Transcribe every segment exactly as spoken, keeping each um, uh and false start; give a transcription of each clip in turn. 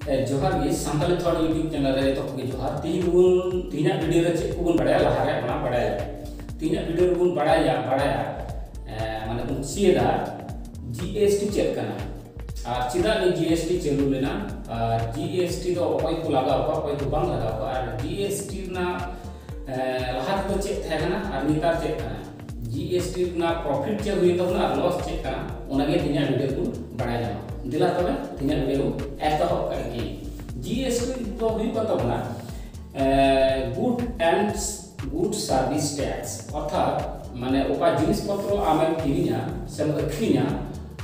ᱡᱚᱦᱟᱨ ᱜᱮ, Santali ᱛᱷᱚᱲ YouTube channel ᱨᱮ ᱡᱚᱛᱚ ᱠᱚᱜᱮ ᱡᱚᱦᱟᱨ᱾ ᱛᱮᱦᱮᱧ ᱵᱚᱱ, ᱛᱮᱦᱮᱧᱟᱜ ᱵᱷᱤᱰᱤᱭᱳ ᱨᱮ ᱪᱮᱫ ᱠᱚᱵᱚᱱ ᱵᱟᱲᱟᱭᱟ, ᱞᱟᱦᱟᱨᱮ ᱚᱱᱟ ᱵᱟᱲᱟᱭᱟ᱾ ᱛᱮᱦᱮᱧᱟᱜ ᱵᱷᱤᱰᱤᱭᱳ ᱨᱮᱵᱚᱱ ᱵᱟᱲᱟᱭᱟ, ᱵᱟᱲᱟᱭᱟ, ᱮ, ᱢᱟᱱᱮ ᱵᱚᱱ ᱪᱮᱫᱟ GST ᱪᱮᱫ ᱠᱟᱱᱟ ᱟᱨ ᱪᱮᱫᱟᱜ ᱱᱤᱭᱟᱹ GST ᱪᱟᱹᱞᱩ ᱞᱮᱱᱟ ᱟᱨ GST ᱫᱚ ᱚᱠᱚᱭ ᱠᱚ ᱞᱟᱜᱟᱣ ᱠᱚᱣᱟ, ᱚᱠᱚᱭ ᱠᱚ ᱵᱟᱝ ᱞᱟᱜᱟᱣ ᱠᱚᱣᱟ ᱟᱨ GST ᱨᱮᱱᱟᱜ, ᱮ, ᱞᱟᱦᱟ ᱛᱮᱫᱚ ᱪᱮᱫ ᱛᱟᱦᱮᱸ ᱠᱟᱱᱟ ᱟᱨ ᱱᱮᱛᱟᱨ ᱪᱮᱫ ᱠᱟᱱᱟ, GST ᱨᱮᱱᱟᱜ ᱯᱨᱚᱯᱷᱤᱴ ᱪᱮᱫ ᱦᱩᱭᱩᱜ ᱛᱟᱵᱚᱱᱟ ᱟᱨ ᱞᱚᱥ ᱪᱮᱫ ᱠᱟᱱᱟ, ᱚᱱᱟᱜᱮ ᱛᱮᱦᱮᱧᱟᱜ ᱵᱷᱤᱰᱤᱭᱳ ᱨᱮᱵᱚᱱ ᱵᱟᱲᱟᱭ ᱧᱟᱢᱟ᱾ ᱫᱮᱞᱟ ᱛᱚᱵᱮ ᱛᱮᱦᱮᱧᱟᱜ ᱵᱷᱤᱰᱤᱭᱳ ᱵᱚᱱ ᱮᱛᱚᱦᱚᱵ ᱠᱟᱜ ᱜᱮ᱾ GST ᱫᱚ ᱦᱩᱭᱩᱜ ᱠᱟᱱ ᱛᱟᱵᱚᱱᱟ, ᱮ, Good and Good Service Tax, ᱚᱨᱛᱷᱟᱛ ᱢᱟᱱᱮ ᱚᱠᱟ ᱡᱤᱱᱤᱥ ᱯᱚᱛᱨᱚ ᱟᱢᱮᱢ ᱠᱤᱨᱤᱧᱟ ᱥᱮᱢ ᱟᱹᱠᱷᱨᱤᱧᱟ,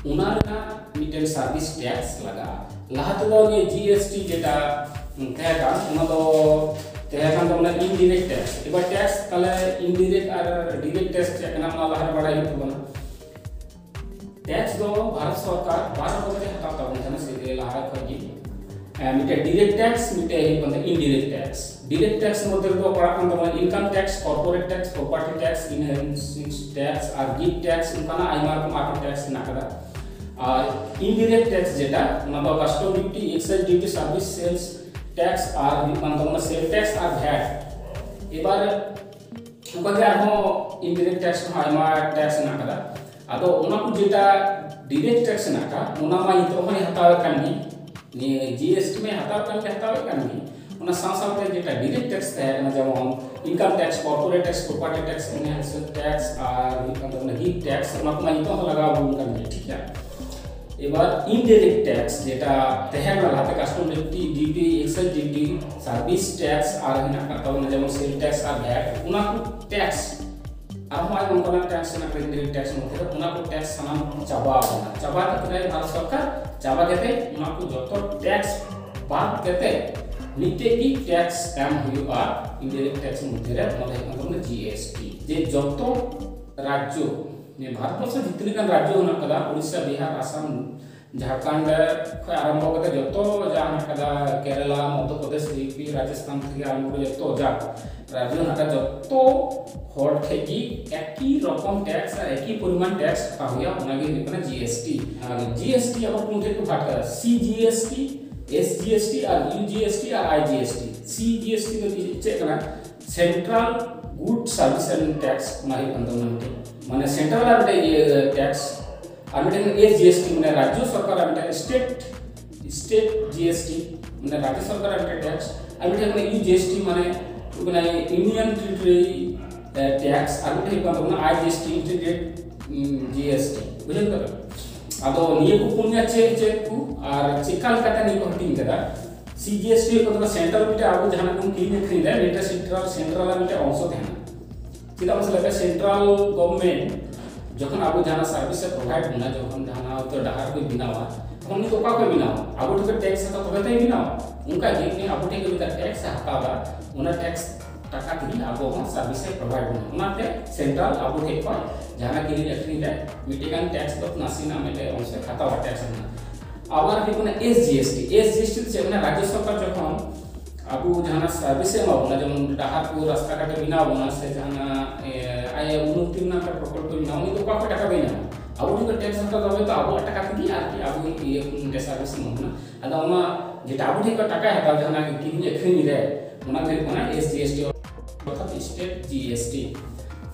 ᱚᱱᱟ ᱨᱮᱱᱟᱜ ᱢᱤᱫᱴᱮᱱ ᱥᱟᱨᱵᱷᱤᱥ ᱴᱮᱠᱥ ᱞᱟᱜᱟᱜᱼᱟ᱾ ᱞᱟᱦᱟ ᱛᱮᱫᱚ ᱱᱤᱭᱟᱹ GST ᱡᱮᱴᱟ ᱛᱟᱦᱮᱸ ᱠᱟᱱ, ᱚᱱᱟ ᱫᱚ ᱛᱟᱦᱮᱸ ᱠᱟᱱ ᱛᱟᱵᱚᱱᱟ indirect tax᱾ ᱮᱵᱟᱨ ᱴᱮᱠᱥ ᱛᱟᱦᱞᱮ indirect ᱟᱨ direct tax ᱪᱮᱫ ᱠᱟᱱᱟ, ᱚᱱᱟ ᱞᱟᱦᱟᱨᱮ ᱵᱟᱲᱟᱭ ᱦᱩᱭᱩᱜ ᱛᱟᱵᱚᱱᱟ᱾ ᱴᱮᱠᱥ ᱫᱚ ᱵᱷᱟᱨᱚᱛ ᱥᱚᱨᱠᱟᱨ ᱵᱟᱨ ᱨᱚᱠᱚᱢ ᱛᱮ ᱦᱟᱛᱟᱣ ᱛᱟᱵᱚᱱ ᱠᱟᱱᱟ, ᱥᱮ ᱞᱟᱦᱟ ᱠᱷᱚᱱ ᱜᱮ᱾ ᱮ, ᱢᱤᱫᱴᱮᱱ direct tax, ᱢᱤᱫᱴᱮᱱ ᱦᱩᱭᱩᱜ ᱠᱟᱱ ᱛᱟᱵᱚᱱᱟ indirect tax᱾ Direct tax ᱢᱚᱫᱽᱫᱷᱮ ᱨᱮᱫᱚ ᱯᱟᱲᱟᱜ ᱠᱟᱱ ᱛᱟᱵᱚᱱᱟ income tax, corporate tax, property tax, inheritance tax ᱟᱨ gift tax, ᱚᱱᱠᱟᱱᱟᱜ ᱟᱭᱢᱟ ᱨᱚᱠᱚᱢ ᱟᱨᱦᱚᱸ ᱴᱮᱠᱥ ᱦᱮᱱᱟᱜ ᱟᱠᱟᱫᱟ᱾ ᱟᱨ indirect tax ᱡᱮᱴᱟ, ᱚᱱᱟ ᱫᱚ custom duty, excise duty, service sales tax ᱟᱨ ᱦᱩᱭᱩᱜ ᱠᱟᱱ ᱛᱟᱵᱚᱱᱟ sale tax ᱟᱨ vat᱾ ᱮᱵᱟᱨ ᱚᱱᱠᱟᱜᱮ ᱟᱨᱦᱚᱸ indirect tax ᱦᱚᱸ ᱟᱭᱢᱟ ᱴᱮᱠᱥ ᱦᱮᱱᱟᱜ ᱟᱠᱟᱫᱟ᱾ ᱟᱫᱚ ᱚᱱᱟ ᱠᱚ ᱡᱮᱴᱟ direct tax ᱦᱮᱱᱟᱜ ᱟᱠᱟᱫ, ᱚᱱᱟ ᱢᱟ ᱱᱤᱛᱚᱜ ᱦᱚᱸᱭ ᱦᱟᱛᱟᱣᱮᱫ ᱠᱟᱱ ᱜᱮ᱾ ᱱᱤᱭᱟᱹ GST ᱢᱟᱭ ᱦᱟᱛᱟᱣᱮᱫ ᱠᱟᱱ ᱜᱮ, ᱦᱟᱛᱟᱣᱮᱫ ᱠᱟᱱ ᱜᱮ᱾ ᱚᱱᱟ ᱥᱟᱶ ᱥᱟᱶᱛᱮ ᱡᱮᱴᱟ direct tax ᱛᱟᱦᱮᱸ ᱠᱟᱱᱟ, ᱡᱮᱢᱚᱱ income tax, corporate tax, property tax, inheritance tax ᱟᱨ ᱦᱩᱭᱩᱜ ᱠᱟᱱ ᱛᱟᱵᱚᱱᱟ gift tax, ᱚᱱᱟ ᱠᱚᱢᱟ ᱱᱤᱛᱚᱜ ᱦᱚᱸ ᱞᱟᱜᱟᱣ ᱟᱵᱚᱱ ᱠᱟᱱ ᱜᱮᱭᱟ, ᱴᱷᱤᱠ ᱜᱮᱭᱟ᱾ ᱮᱵᱟᱨ indirect tax ᱡᱮᱴᱟ ᱛᱟᱦᱮᱸ ᱠᱟᱱᱟ ᱞᱟᱦᱟᱛᱮ, custom duty, duty, excise duty, service tax ᱟᱨ ᱦᱮᱱᱟᱜ ᱟᱠᱟᱫ ᱛᱟᱵᱚᱱᱟ ᱡᱮᱢᱚᱱ sale tax ᱟᱨ vat, ᱚᱱᱟ ᱠᱚ ᱴᱮᱠᱥ ᱟᱨᱦᱚᱸ ᱟᱭᱢᱟ ᱚᱱᱠᱟᱱᱟᱜ ᱴᱮᱠᱥ ᱦᱮᱱᱟᱜ ᱟᱠᱟᱫᱟ indirect tax ᱢᱚᱫᱽᱫᱷᱮ ᱨᱮ, ᱚᱱᱟ ᱠᱚ ᱴᱮᱠᱥ ᱥᱟᱱᱟᱢ ᱪᱟᱵᱟ ᱟᱠᱟᱱᱟ᱾ ᱪᱟᱵᱟ ᱠᱟᱛᱮ ᱵᱷᱟᱨᱚᱛ ᱥᱚᱨᱠᱟᱨ ᱪᱟᱵᱟ ᱠᱟᱛᱮ ᱚᱱᱟ ᱠᱚ ᱡᱚᱛᱚ ᱴᱮᱠᱥ ᱵᱟᱫ ᱠᱟᱛᱮ ᱢᱤᱫᱴᱮᱡ ᱜᱮ ᱴᱮᱠᱥ ᱮᱢ ᱦᱩᱭᱩᱜᱼᱟ indirect tax ᱢᱚᱫᱽᱫᱷᱮ ᱨᱮ, ᱚᱱᱟ ᱫᱚ ᱦᱩᱭᱩᱜ ᱠᱟᱱ ᱛᱟᱵᱚᱱᱟ GST᱾ ᱡᱮ ᱡᱚᱛᱚ ᱨᱟᱡᱽᱡᱚ, ᱱᱤᱭᱟᱹ ᱵᱷᱟᱨᱚᱛ ᱵᱚᱨᱥᱚ ᱡᱮ ᱛᱤᱱᱟᱹᱜ ᱜᱟᱱ ᱨᱟᱡᱽᱡᱚ ᱦᱮᱱᱟᱜ ᱟᱠᱟᱫᱟ, ᱩᱲᱤᱥᱥᱟ, ᱵᱤᱦᱟᱨ, ᱟᱥᱟᱢ, ᱡᱷᱟᱲᱠᱷᱚᱸᱰ ᱠᱷᱚᱱ ᱟᱨᱟᱢᱵᱷᱚ ᱠᱟᱛᱮ ᱡᱚᱛᱚ ᱡᱟ ᱦᱮᱱᱟᱜ ᱟᱠᱟᱫᱟ, ᱠᱮᱨᱟᱞᱟ, ᱢᱚᱫᱽᱫᱷᱚ ᱯᱨᱚᱫᱮᱥ, UP, ᱨᱟᱡᱚᱥᱛᱷᱟᱱ ᱛᱷᱮᱠᱮ ᱟᱨᱟᱢᱵᱷᱚ ᱠᱟᱛᱮ ᱡᱚᱛᱚ ᱡᱟ ᱨᱟᱡᱽᱡᱚ ᱦᱮᱱᱟᱜ ᱟᱠᱟᱫᱟ, ᱡᱚᱛᱚ ᱦᱚᱲ ᱴᱷᱮᱱ ᱜᱮ ᱮᱠᱤ ᱨᱚᱠᱚᱢ ᱴᱮᱠᱥ ᱟᱨ ᱮᱠᱤ ᱯᱚᱨᱤᱢᱟᱱ ᱴᱮᱠᱥ ᱦᱟᱛᱟᱣ ᱦᱩᱭᱩᱜᱼᱟ, ᱚᱱᱟ ᱜᱮ ᱦᱩᱭᱩᱜ ᱠᱟᱱᱟ GST᱾ ᱟᱨ GST ᱟᱵᱚ ᱯᱩᱱ ᱴᱷᱮᱱ ᱠᱚ ᱵᱷᱟᱜᱽ ᱠᱟᱫᱟ, CGST, S G S T or U G S T or I G S T. C G S T ᱫᱚ ᱪᱮᱫ ᱠᱟᱱᱟ? Central Good Service and Tax ᱚᱱᱟ ᱦᱩᱭᱩᱜ ᱠᱟᱱ ᱛᱟᱵᱚᱱᱟ ᱢᱤᱫᱴᱮᱱ, ᱢᱟᱱᱮ central ᱟᱨ ᱢᱤᱫᱴᱮᱱ ᱤᱭᱟᱹ tax, ᱟᱨ ᱢᱤᱫᱴᱮᱱ ᱮᱥ ᱡᱤ ᱮᱥ ᱴᱤ ᱢᱟᱱᱮ ᱨᱟᱡᱽᱡᱚ ᱥᱚᱨᱠᱟᱨᱟᱜ ᱢᱤᱫᱴᱮᱱ state, state ᱡᱤ ᱮᱥ ᱴᱤ ᱢᱟᱱᱮ ᱨᱟᱡᱽᱡᱚ ᱥᱚᱨᱠᱟᱨᱟᱜ ᱢᱤᱫᱴᱮᱱ tax, ᱟᱨ ᱢᱤᱫᱴᱮᱱ ᱢᱟᱱᱮ ᱤᱭᱩ ᱡᱤ ᱮᱥ ᱴᱤ ᱢᱟᱱᱮ ᱦᱩᱭᱩᱜ ᱠᱟᱱᱟ Union Territory tax, ᱟᱨ ᱢᱤᱫᱴᱮᱱ ᱦᱩᱭᱩᱜ ᱠᱟᱱ ᱛᱟᱵᱚᱱᱟ I G S T, Integrated G S T. ᱵᱩᱡᱷᱟᱹᱣ ᱠᱮᱫᱟ ᱯᱮ? ᱟᱫᱚ ᱱᱤᱭᱟᱹ ᱠᱚ ᱯᱩᱱᱭᱟ ᱪᱮᱫ ᱪᱮᱫ ᱠᱚ ᱟᱨ ᱪᱮᱠᱟ ᱞᱮᱠᱟᱛᱮ ᱱᱤᱭᱟᱹ ᱠᱚ ᱦᱟᱹᱴᱤᱧ ᱠᱟᱫᱟ? ᱥᱤ ᱡᱤ ᱮᱥ ᱴᱤ ᱦᱩᱭᱩᱜ ᱠᱟᱱᱟ ᱥᱮᱱᱴᱨᱟᱞ ᱢᱤᱫᱴᱮᱱ ᱟᱵᱚ ᱡᱟᱦᱟᱸ ᱵᱚᱱ ᱠᱤᱨᱤᱧ ᱟᱹᱠᱷᱨᱤᱧ ᱮᱫᱟ, ᱢᱤᱫᱴᱮᱱ ᱥᱮᱱᱴᱨᱟᱞ, ᱥᱮᱱᱴᱨᱟᱞ ᱨᱮ ᱢᱤᱫᱴᱮᱱ ᱚᱝᱥᱚ ᱛᱟᱦᱮᱱᱟ᱾ ᱪᱮᱫᱟᱜ ᱢᱟᱥᱮ ᱞᱟᱹᱭ ᱯᱮ, ᱥᱮᱱᱴᱨᱟᱞ ᱜᱚᱵᱷᱚᱨᱱᱢᱮᱱᱴ ᱡᱚᱠᱷᱚᱱ ᱟᱵᱚ ᱡᱟᱦᱟᱱᱟᱜ ᱥᱟᱨᱵᱷᱤᱥ ᱮ ᱯᱨᱳᱵᱷᱟᱭᱤᱰ ᱵᱚᱱᱟ, ᱡᱚᱠᱷᱚᱱ ᱡᱟᱦᱟᱱᱟᱜ ᱦᱚᱭᱛᱳ ᱰᱟᱦᱟᱨ ᱠᱚᱭ ᱵᱮᱱᱟᱣᱟ, ᱛᱚᱠᱷᱚᱱ ᱩᱱᱤ ᱫᱚ ᱚᱠᱟ ᱠᱷᱚᱱ ᱵᱮᱱᱟᱣᱟ? ᱟᱵᱚ ᱴᱷᱮᱱ ᱴᱮᱠᱥ ᱦᱟᱛᱟᱣ ᱛᱚᱵᱮ ᱛᱚᱭ ᱵᱮᱱᱟᱣᱟ᱾ ᱚᱱᱠᱟ ᱜᱮ ᱩᱱᱤ ᱟᱵᱚ ᱴᱷᱮᱱ ᱠᱷᱚᱱ ᱴᱮᱠᱥ ᱮ ᱦᱟᱛᱟᱣ ᱮᱫᱟ, ᱚᱱᱟ ᱴᱮᱠᱥ ᱴᱟᱠᱟ ᱛᱮᱜᱮ ᱟᱵᱚ ᱦᱚᱸ ᱥᱟᱨᱵᱷᱤᱥ ᱮ ᱯᱨᱳᱵᱷᱟᱭᱤᱰ ᱵᱚᱱᱟ᱾ ᱚᱱᱟᱛᱮ ᱥᱮᱱᱴᱨᱟᱞ ᱟᱵᱚ ᱴᱷᱮᱱ ᱠᱷᱚᱱ ᱡᱟᱦᱟᱱᱟᱜ ᱠᱤᱨᱤᱧ ᱟᱹᱠᱷᱨᱤᱧ ᱨᱮ ᱢᱤᱫᱴᱮᱱ ᱜᱟᱱ ᱴᱮᱠᱥ ᱫᱚ ᱱᱟᱥᱮᱱᱟᱜ ᱢᱤᱫᱴᱮᱱ ᱚᱝᱥᱚ ᱦᱟᱛᱟᱣᱟ ᱴᱮᱠᱥ ᱨᱮᱱᱟᱜ᱾ ᱟᱵᱟᱨ ᱦᱩᱭᱩᱜ ᱠᱟᱱᱟ S G S T. S G S T ᱫᱚ ᱪᱮᱫ ᱠᱟᱱᱟ? ᱨᱟᱡᱽᱡᱚ ᱥᱚᱨᱠᱟᱨ ᱡᱚᱠᱷᱚᱱ ᱟᱵᱚ ᱡᱟᱦᱟᱱᱟᱜ ᱥᱟᱨᱵᱷᱤᱥ ᱮ ᱮᱢᱟ ᱵᱚᱱᱟ, ᱡᱮᱢᱚᱱ ᱰᱟᱦᱟᱨ ᱠᱚ, ᱨᱟᱥᱛᱟ ᱜᱷᱟᱴ ᱮ ᱵᱮᱱᱟᱣ ᱵᱚᱱᱟ, ᱥᱮ ᱡᱟᱦᱟᱱᱟᱜ, ᱮ, ᱟᱭᱟᱜ ᱩᱱᱱᱚᱛᱤ ᱨᱮᱱᱟᱜ ᱯᱨᱚᱠᱚᱞᱯᱚ ᱵᱮᱱᱟᱣ, ᱩᱱᱤ ᱫᱚ ᱚᱠᱟ ᱠᱷᱚᱱ ᱴᱟᱠᱟ ᱫᱚᱭ ᱧᱟᱢᱟ? ᱟᱵᱚ ᱴᱷᱮᱱ ᱠᱷᱚᱱ ᱴᱮᱠᱥ ᱦᱟᱛᱟᱣ ᱫᱚ ᱟᱵᱚᱣᱟᱜ ᱴᱟᱠᱟ ᱛᱮᱜᱮ ᱟᱨᱠᱤ ᱟᱵᱚ ᱤᱭᱟᱹ ᱥᱟᱨᱵᱷᱤᱥ ᱮᱢᱟ ᱵᱚᱱᱟ᱾ ᱟᱫᱚ ᱚᱱᱟ ᱡᱮᱴᱟ ᱟᱵᱚ ᱴᱷᱮᱱ ᱠᱷᱚᱱ ᱴᱟᱠᱟᱭ ᱦᱟᱛᱟᱣ ᱡᱟᱦᱟᱱᱟᱜ ᱜᱮ ᱠᱤᱨᱤᱧ ᱟᱹᱠᱷᱨᱤᱧ ᱨᱮ, ᱚᱱᱟ ᱫᱚ ᱦᱩᱭᱩᱜ ᱠᱟᱱᱟ ᱮᱥ ᱡᱤ ᱮᱥ ᱴᱤ, ᱚᱨᱛᱷᱟᱛ ᱥᱴᱮᱴ ᱡᱤ ᱮᱥ ᱴᱤ᱾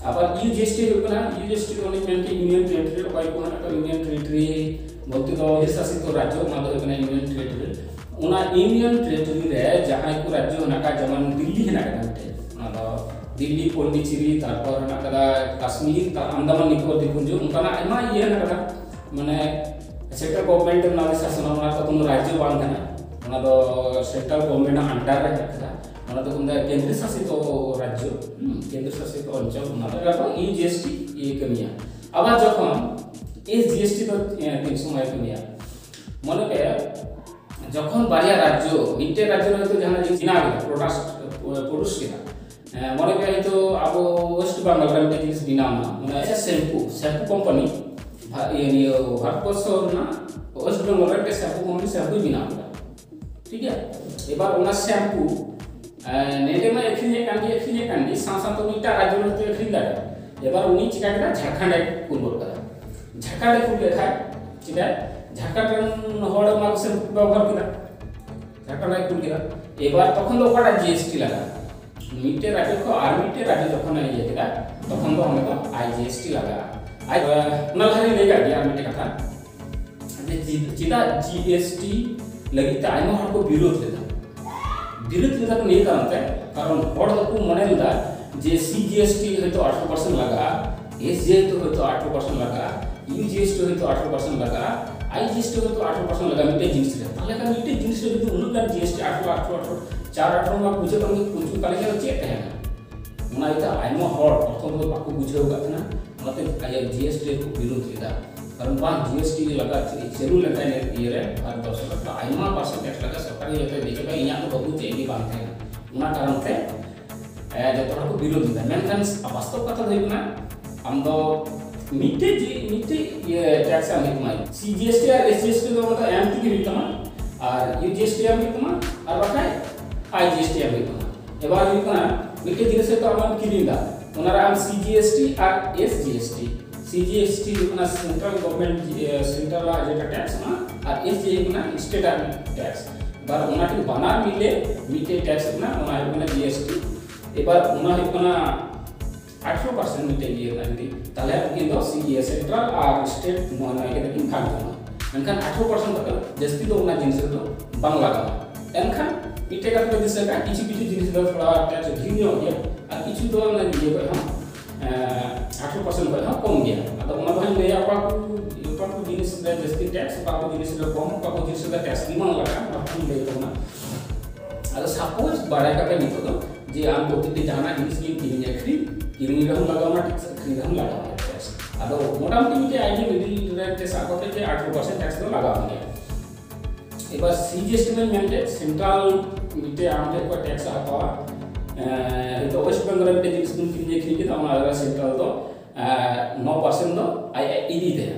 ᱟᱵᱟᱨ ᱤᱭᱩ ᱡᱤ ᱮᱥ ᱴᱤ ᱦᱩᱭᱩᱜ ᱠᱟᱱᱟ, ᱤᱭᱩ ᱡᱤ ᱮᱥ ᱴᱤ ᱫᱚ ᱚᱱᱮᱧ ᱢᱮᱱ ᱠᱮᱫ, ᱤᱭᱩᱱᱤᱭᱚᱱ ᱴᱮᱨᱤᱴᱚᱨᱤ, ᱚᱠᱚᱭ ᱠᱚ ᱢᱮᱱᱟᱜ ᱠᱚᱣᱟ ᱤᱭᱩᱱᱤᱭᱚᱱ ᱴᱮᱨᱤᱴᱚᱨᱤ ᱵᱚᱞᱛᱮ ᱫᱚ ᱠᱮᱱᱫᱨᱚ ᱥᱟᱥᱤᱛ ᱨᱟᱡᱽᱡᱚ, ᱚᱱᱟ ᱫᱚ ᱦᱩᱭᱩᱜ ᱠᱟᱱᱟ ᱤᱭᱩᱱᱤᱭᱚᱱ ᱴᱮᱨᱤᱴᱚᱨᱤ᱾ ᱚᱱᱟ ᱤᱭᱩᱱᱤᱭᱚᱱ ᱴᱮᱨᱤᱴᱚᱨᱤ ᱨᱮ ᱡᱟᱦᱟᱸᱭ ᱠᱚ ᱨᱟᱡᱽᱡᱚ ᱦᱮᱱᱟᱜ ᱠᱟᱜ, ᱡᱮᱢᱚᱱ ᱫᱤᱞᱞᱤ ᱦᱮᱱᱟᱜ ᱠᱟᱫᱟ ᱢᱤᱫᱴᱮᱡ, ᱚᱱᱟ ᱫᱚ ᱫᱤᱞᱞᱤ, ᱯᱚᱱᱰᱤᱪᱮᱨᱤ, ᱛᱟᱨᱯᱚᱨ ᱦᱮᱱᱟᱜ ᱠᱟᱫᱟ ᱠᱟᱥᱢᱤᱨ, ᱛᱟᱨ ᱟᱱᱫᱟᱢᱟᱱ ᱱᱤᱠᱳᱵᱚᱨ ᱫᱤᱯᱩᱧᱡᱚ, ᱚᱱᱠᱟᱱᱟᱜ ᱟᱭᱢᱟ ᱤᱭᱟᱹ ᱦᱮᱱᱟᱜ ᱠᱟᱫᱟ᱾ ᱢᱟᱱᱮ ᱥᱮᱱᱴᱨᱟᱞ ᱜᱚᱵᱷᱚᱨᱱᱢᱮᱱᱴ ᱨᱮᱱᱟᱜ ᱜᱮ ᱥᱟᱥᱚᱱ, ᱚᱱᱟ ᱫᱚ ᱠᱳᱱᱳ ᱨᱟᱡᱽᱡᱚ ᱵᱟᱝ ᱠᱟᱱᱟ, ᱚᱱᱟ ᱫᱚ ᱥᱮᱱᱴᱨᱟᱞ ᱜᱚᱵᱷᱚᱨᱱᱢᱮᱱᱴ ᱟᱜ under ᱨᱮ ᱦᱮᱱᱟᱜ ᱠᱟᱫᱟ᱾ ᱚᱱᱟ ᱫᱚ ᱠᱚ ᱢᱮᱛᱟᱜᱼᱟ ᱠᱮᱱᱫᱨᱚ ᱥᱟᱥᱤᱛ ᱨᱟᱡᱽᱡᱚ, ᱦᱩᱸ, ᱠᱮᱱᱫᱨᱚ ᱥᱟᱥᱤᱛ ᱚᱧᱪᱚᱞ, ᱚᱱᱟ ᱫᱚ ᱤᱭᱩ ᱡᱤ ᱮᱥ ᱴᱤ ᱤᱭᱟᱹ ᱠᱟᱹᱢᱤᱭᱟ᱾ ᱟᱵᱟᱨ ᱡᱚᱠᱷᱚᱱ ᱮᱥ ᱡᱤ ᱮᱥ ᱴᱤ ᱫᱚ, ᱮ, ᱛᱤᱱ ᱥᱚᱢᱚᱭ ᱠᱟᱹᱢᱤᱭᱟ? ᱢᱚᱱᱮ ᱯᱮ, ᱡᱚᱠᱷᱚᱱ ᱵᱟᱨᱭᱟ ᱨᱟᱡᱽᱡᱚ, ᱢᱤᱫᱴᱮᱱ ᱨᱟᱡᱽᱡᱚ ᱨᱮ ᱦᱚᱭᱛᱳ ᱡᱟᱦᱟᱸ ᱡᱤᱱᱤᱥ ᱵᱮᱱᱟᱣ ᱠᱮᱫᱟ, ᱯᱨᱚᱰᱟᱠᱥ, ᱯᱨᱚᱰᱩᱥ ᱠᱮᱫᱟ, ᱮ, ᱢᱚᱱᱮ ᱯᱮ ᱦᱚᱭᱛᱳ ᱟᱵᱚ ᱳᱭᱮᱥᱴ ᱵᱮᱝᱜᱚᱞ ᱨᱮ ᱢᱤᱫᱴᱮᱱ ᱡᱤᱱᱤᱥ ᱵᱮᱱᱟᱣ ᱮᱱᱟ, ᱢᱟᱱᱮ ᱥᱮᱢᱯᱩ, ᱥᱮᱢᱯᱩ ᱠᱳᱢᱯᱟᱱᱤ, ᱵᱷᱟ-, ᱤᱭᱟᱹ, ᱱᱤᱭᱟᱹ ᱵᱷᱟᱨᱚᱛᱵᱚᱨᱥᱚ ᱨᱮᱱᱟᱜ ᱳᱭᱮᱥᱴ ᱵᱮᱝᱜᱚᱞ ᱨᱮ ᱢᱤᱫᱴᱮᱱ ᱥᱮᱢᱯᱩ ᱠᱳᱢᱯᱟᱱᱤ ᱥᱮᱢᱯᱩᱭ ᱵᱮᱱᱟᱣ ᱠᱮᱫᱟ᱾ ᱴᱷᱤᱠ ᱜᱮᱭᱟ? ᱮᱵᱟᱨ ᱚᱱᱟ ᱥᱮᱢᱯᱩ, ᱮ, ᱱᱮᱰᱮ ᱢᱟ ᱟᱹᱠᱷᱨᱤᱧᱮᱫ ᱠᱟᱱ ᱜᱮ, ᱟᱹᱠᱷᱨᱤᱧᱮᱫ ᱠᱟᱱ ᱜᱮ, ᱥᱟᱶ ᱥᱟᱶᱛᱮ ᱩᱱᱤ ᱮᱴᱟᱜ ᱨᱟᱡᱽᱡᱚ ᱨᱮ ᱦᱚᱭᱛᱳ ᱟᱹᱠᱷᱨᱤᱧ ᱫᱟᱲᱮᱭᱟᱜᱼᱟ᱾ ᱮᱵᱟᱨ ᱩᱱᱤ ᱪᱤᱠᱟ ᱠᱮᱫᱟ? ᱡᱷᱟᱲᱠᱷᱚᱸᱰ ᱮ ᱠᱩᱞ ᱜᱚᱫ ᱠᱟᱫᱟ᱾ ᱡᱷᱟᱲᱠᱷᱚᱸᱰ ᱮ ᱠᱩᱞ ᱠᱮᱫ ᱠᱷᱟᱡ, ᱪᱮᱫᱟᱜ? ᱡᱷᱟᱲᱠᱷᱚᱸᱰ ᱨᱮᱱ ᱦᱚᱲ ᱚᱱᱟ ᱠᱚ ᱥᱮᱢᱯᱩ ᱠᱚ ᱵᱮᱵᱚᱦᱟᱨ ᱠᱮᱫᱟ᱾ ᱚᱱᱟᱭ ᱠᱩᱞ ᱠᱮᱫᱟ᱾ ᱮᱵᱟᱨ ᱛᱚᱠᱷᱚᱱ ᱫᱚ ᱚᱠᱟᱴᱟᱜ ᱡᱤ ᱮᱥ ᱴᱤ ᱞᱟᱜᱟᱜᱼᱟ? ᱢᱤᱫᱴᱮᱱ ᱨᱟᱡᱽᱡᱚ ᱠᱷᱚᱱ ᱟᱨ ᱢᱤᱫᱴᱮᱱ ᱨᱟᱡᱽᱡᱚ ᱡᱚᱠᱷᱚᱱ ᱤᱭᱟᱹ ᱠᱮᱫᱟ, ᱛᱚᱠᱷᱚᱱ ᱫᱚ ᱚᱸᱰᱮ ᱫᱚ ᱟᱭ ᱡᱤ ᱮᱥ ᱴᱤ ᱞᱟᱜᱟᱜᱼᱟ᱾ ᱟᱭ ᱚᱱᱟ ᱞᱟᱦᱟ ᱨᱮᱧ ᱞᱟᱹᱭ ᱠᱟᱜ ᱜᱮᱭᱟ ᱟᱨ ᱢᱤᱫᱴᱮᱱ ᱠᱟᱛᱷᱟ, ᱡᱮ ᱪᱮᱫ- ᱪᱮᱫᱟᱜ ᱡᱤ ᱮᱥ ᱴᱤ ᱞᱟᱹᱜᱤᱫ ᱛᱮ ᱟᱭᱢᱟ ᱦᱚᱲ ᱠᱚ ᱵᱤᱨᱳᱫ ᱞᱮᱫᱟ? ᱵᱤᱨᱳᱫ ᱞᱮᱫᱟ ᱠᱚ ᱱᱤᱭᱟᱹ ᱠᱟᱨᱚᱱ ᱛᱮ, ᱠᱟᱨᱚᱱ ᱦᱚᱲ ᱫᱚᱠᱚ ᱢᱚᱱᱮ ᱞᱮᱫᱟ ᱡᱮ ᱥᱤ ᱡᱤ ᱮᱥ ᱴᱤ ᱦᱚᱭᱛᱳ ᱟᱴᱷᱨᱚ ᱯᱟᱨᱥᱮᱱᱴ ᱞᱟᱜᱟᱜᱼᱟ, ᱮᱥ ᱡᱤ ᱮᱥ ᱴᱤ ᱦᱚᱭᱛᱳ ᱟᱴᱷᱨᱚ ᱯᱟᱨᱥᱮᱱᱴ ᱞᱟᱜᱟᱜᱼᱟ, ᱤᱭᱩ ᱡᱤ ᱮᱥ ᱴᱤ ᱦᱚᱭᱛᱳ ᱟᱴᱷᱨᱚ ᱯᱟᱨᱥᱮᱱᱴ ᱞᱟᱜᱟᱜᱼᱟ, ᱟᱭ ᱡᱤ ᱮᱥ ᱴᱤ ᱦᱚᱭᱛᱳ ᱟᱴᱷᱨᱚ ᱯᱟᱨᱥᱮᱱᱴ ᱞᱟᱜᱟᱜᱼᱟ ᱢᱤᱫᱴᱮᱱ ᱡᱤᱱᱤᱥ ᱨᱮ᱾ ᱛᱟᱦᱚᱞᱮ ᱠᱷᱟᱱ ᱢᱤᱫᱴᱮᱱ ᱡᱤᱱᱤᱥ ᱨᱮ ᱡᱩᱫᱤ ᱩᱱᱟᱹᱜ ᱜᱟᱱ ᱡᱤ ᱮᱥ ᱴᱤ ᱟᱴᱷᱨᱚ, ᱟᱴᱷᱨᱚ, ᱟᱴᱷᱨᱚ, ᱪᱟᱨ ᱟᱴᱷᱨᱚ ᱢᱟ ᱵᱩᱡᱷᱟᱹᱜ ᱠᱟᱱ ᱜᱮ, ᱯᱨᱚᱪᱩᱨ, ᱛᱟᱦᱚᱞᱮ ᱠᱷᱟᱱ ᱪᱮᱫ ᱛᱟᱦᱮᱱᱟ? ᱚᱱᱟ ᱤᱭᱟᱹᱛᱮ ᱟᱭᱢᱟ ᱦᱚᱲ ᱯᱨᱚᱛᱷᱚᱢ ᱫᱚ ᱵᱟᱠᱚ ᱵᱩᱡᱷᱟᱹᱣ ᱟᱠᱟᱫ ᱛᱟᱦᱮᱱᱟ, ᱚᱱᱟᱛᱮ ᱟᱭᱟᱜ ᱡᱤ ᱮᱥ ᱴᱤ ᱠᱚ ᱵᱤᱨᱳᱫ ᱞᱮᱫᱟ᱾ ᱠᱟᱨᱚᱱ ᱵᱟᱝ, ᱡᱤ ᱮᱥ ᱴᱤ ᱞᱟᱜᱟᱜ ᱪᱟᱹᱞᱩ ᱞᱮᱱᱠᱷᱟᱱ ᱤᱭᱟᱹ ᱨᱮ ᱟᱨ ᱫᱚᱥ ᱦᱟᱡᱟᱨ ᱫᱚ ᱟᱭᱢᱟ ᱯᱟᱨᱥᱮᱱᱴ ᱴᱮᱠᱥ ᱞᱟᱜᱟᱜ, ᱥᱚᱨᱠᱟᱨ ᱜᱮ ᱡᱚᱛᱚᱭ ᱫᱮᱡᱚᱜᱼᱟ, ᱤᱧᱟᱹᱜ ᱫᱚ ᱵᱟᱹᱵᱩ ᱪᱮᱫ ᱜᱮ ᱵᱟᱝ ᱛᱟᱦᱮᱱᱟ᱾ ᱚᱱᱟ ᱠᱟᱨᱚᱱ ᱛᱮ ᱮ, ᱡᱚᱛᱚ ᱦᱚᱲ ᱠᱚ ᱵᱤᱨᱳᱫ ᱞᱮᱫᱟ᱾ ᱢᱮᱱᱠᱷᱟᱱ ᱵᱟᱥᱛᱚᱵ ᱠᱟᱛᱷᱟ ᱫᱚ ᱦᱩᱭᱩᱜ ᱠᱟᱱᱟ, ᱟᱢ ᱫᱚ ᱢᱤᱫᱴᱮᱡ ᱡᱤ- ᱢᱤᱫᱴᱮᱡ ᱤᱭᱟᱹ ᱴᱮᱠᱥ ᱮᱢ ᱦᱩᱭᱩᱜ ᱛᱟᱢᱟ᱾ C G S T or S G S T ᱫᱚ ᱚᱱᱟ ᱫᱚ ᱮᱢ ᱛᱮᱜᱮ ᱦᱩᱭᱩᱜ ᱛᱟᱢᱟ, or U G S T ᱮᱢ ᱦᱩᱭᱩᱜ ᱛᱟᱢᱟ, ᱟᱨ ᱵᱟᱠᱷᱟᱡ ᱟᱭ ᱡᱤ ᱮᱥ ᱴᱤ ᱮᱢ ᱦᱩᱭᱩᱜ ᱛᱟᱢᱟ᱾ ᱮᱵᱟᱨ ᱦᱩᱭᱩᱜ ᱠᱟᱱᱟ, ᱢᱤᱫᱴᱮᱡ ᱡᱤᱱᱤᱥ ᱦᱚᱭᱛᱳ ᱟᱢᱮᱢ ᱠᱤᱨᱤᱧ ᱮᱫᱟ, ᱚᱱᱟᱨᱮ ᱟᱢ ᱥᱤ G S T or S G S T, C G S T ᱦᱩᱭᱩᱜ ᱠᱟᱱᱟ ᱥᱮᱱᱴᱨᱟᱞ ᱜᱚᱵᱷᱚᱨᱱᱢᱮᱱᱴ, ᱥᱮᱱᱴᱨᱟᱞ ᱟᱜ ᱡᱮᱴᱟ ᱴᱮᱠᱥ ᱚᱱᱟ, ᱟᱨ ᱮᱥ ᱡᱤ ᱦᱩᱭᱩᱜ ᱠᱟᱱᱟ ᱥᱴᱮᱴ ᱟᱜ ᱴᱮᱠᱥ᱾ ᱮᱵᱟᱨ ᱚᱱᱟ ᱠᱤᱱ ᱵᱟᱱᱟᱨ ᱢᱤᱞᱮ ᱢᱤᱫᱴᱮᱡ ᱴᱮᱠᱥ ᱦᱩᱭᱩᱜ ᱠᱟᱱᱟ, ᱚᱱᱟ ᱦᱩᱭᱩᱜ ᱠᱟᱱᱟ ᱡᱤ ᱮᱥ ᱴᱤ᱾ ᱮᱵᱟᱨ ᱚᱱᱟ ᱦᱩᱭᱩᱜ ᱠᱟᱱᱟ ᱟᱴᱷᱨᱚ ᱯᱟᱨᱥᱮᱱᱴ ᱢᱤᱫᱴᱮᱡ ᱤᱭᱟᱹ ᱨᱮᱱᱟᱜ ᱡᱩᱫᱤ, ᱛᱟᱦᱞᱮ ᱩᱱᱠᱤᱱ ᱫᱚ ᱥᱤ ᱤᱭᱟᱹ ᱥᱮᱱᱴᱨᱟᱞ ᱟᱨ ᱥᱴᱮᱴ ᱱᱚᱣᱟ ᱱᱚᱣᱟ ᱠᱟᱛᱮ ᱠᱤᱱ ᱵᱷᱟᱜᱽ ᱡᱚᱝᱟ᱾ ᱢᱮᱱᱠᱷᱟᱱ ᱟᱴᱷᱨᱚ ᱯᱟᱨᱥᱮᱱᱴ ᱠᱷᱚᱱ ᱫᱚ ᱡᱟᱹᱥᱛᱤ ᱫᱚ ᱚᱱᱟ ᱡᱤᱱᱤᱥ ᱨᱮᱫᱚ ᱵᱟᱝ ᱞᱟᱜᱟᱜᱼᱟ᱾ ᱮᱱᱠᱷᱟᱱ ᱢᱤᱫᱴᱮᱡ ᱠᱟᱛᱷᱟ ᱯᱮ ᱫᱤᱥᱟᱹ ᱠᱟᱜᱼᱟ, ᱠᱤᱪᱷᱩ ᱠᱤᱪᱷᱩ ᱡᱤᱱᱤᱥ ᱫᱚ ᱛᱷᱚᱲᱟ ᱴᱮᱠᱥ ᱰᱷᱮᱨ ᱧᱚᱜ ᱜᱮᱭᱟ, ᱟᱨ ᱠᱤᱪᱷᱩ ᱫᱚ ᱚᱱᱟ ᱤᱭᱟᱹ ᱠᱷᱚᱡ ᱦᱚᱸ, ᱮᱸ, ᱟᱴᱷᱨᱚ ᱯᱟᱨᱥᱮᱱᱴ ᱠᱷᱚᱡ ᱦᱚᱸ ᱠᱚᱢ ᱜᱮᱭᱟ᱾ ᱟᱫᱚ ᱚᱱᱟ ᱫᱚ ᱦᱟᱸᱜ ᱞᱟᱹᱭᱟ ᱚᱠᱟ ᱠᱚ, ᱚᱠᱟ ᱠᱚ ᱡᱤᱱᱤᱥ ᱨᱮ ᱡᱟᱹᱥᱛᱤ ᱴᱮᱠᱥ, ᱚᱠᱟ ᱠᱚ ᱡᱤᱱᱤᱥ ᱨᱮ ᱠᱚᱢ, ᱚᱠᱟ ᱠᱚ ᱡᱤᱱᱤᱥ ᱨᱮ ᱴᱮᱠᱥ ᱜᱮ ᱵᱟᱝ ᱞᱟᱜᱟᱜᱼᱟ, ᱚᱱᱟ ᱠᱚᱧ ᱞᱟᱹᱭ ᱛᱟᱵᱚᱱᱟ᱾ ᱟᱫᱚ ᱥᱟᱯᱳᱡᱽ ᱵᱟᱲᱟᱭ ᱠᱟᱛᱮ ᱱᱤᱛᱚᱜ ᱫᱚ ᱡᱮ ᱟᱢ ᱯᱨᱚᱛᱤᱴᱤ ᱡᱟᱦᱟᱱᱟᱜ ᱡᱤᱱᱤᱥ ᱜᱮᱢ ᱠᱤᱨᱤᱧ ᱟᱹᱠᱷᱨᱤᱧ, ᱠᱤᱨᱤᱧ ᱨᱮᱦᱚᱸ ᱞᱟᱜᱟᱣ ᱟᱢᱟ ᱴᱮᱠᱥ, ᱟᱹᱠᱷᱨᱤᱧ ᱨᱮᱦᱚᱸ ᱞᱟᱜᱟᱣ ᱟᱢᱟ ᱴᱮᱠᱥ᱾ ᱟᱫᱚ ᱢᱚᱴᱟᱢᱩᱴᱤ ᱢᱤᱫᱴᱮᱡ ᱟᱭᱰᱤᱭᱟ ᱢᱤᱰᱤᱞ ᱨᱮ ᱥᱟᱵ ᱠᱟᱛᱮ ᱡᱮ ᱟᱴᱷᱨᱚ ᱯᱟᱨᱥᱮᱱᱴ ᱴᱮᱠᱥ ᱫᱚ ᱞᱟᱜᱟᱣ ᱟᱢ ᱜᱮᱭᱟ᱾ ᱮᱵᱟᱨ ᱥᱤ ᱡᱤ ᱮᱥ ᱴᱤ ᱢᱟᱧ ᱢᱮᱱ ᱠᱮᱫ, ᱥᱮᱱᱴᱨᱟᱞ ᱢᱤᱫᱴᱮᱡ ᱟᱢ ᱴᱷᱮᱡ ᱠᱷᱚᱡ ᱴᱮᱠᱥ ᱮ ᱦᱟᱛᱟᱣᱟ᱾ ᱮᱸ, ᱱᱤᱛᱚᱜ ᱳᱭᱮᱥᱴ ᱵᱮᱝᱜᱚᱞ ᱨᱮ ᱢᱤᱫᱴᱮᱡ ᱡᱤᱱᱤᱥ ᱵᱚᱱ ᱠᱤᱨᱤᱧ ᱟᱹᱠᱷᱨᱤᱧ ᱠᱮᱫᱟ, ᱚᱱᱟ ᱨᱮ ᱥᱮᱱᱴᱨᱟᱞ ᱫᱚ, ᱮᱸ, ᱱᱚ ᱯᱟᱨᱥᱮᱱᱴ ᱫᱚ ᱟᱡ, ᱟᱡ ᱤᱫᱤᱭ ᱛᱟᱭᱟ᱾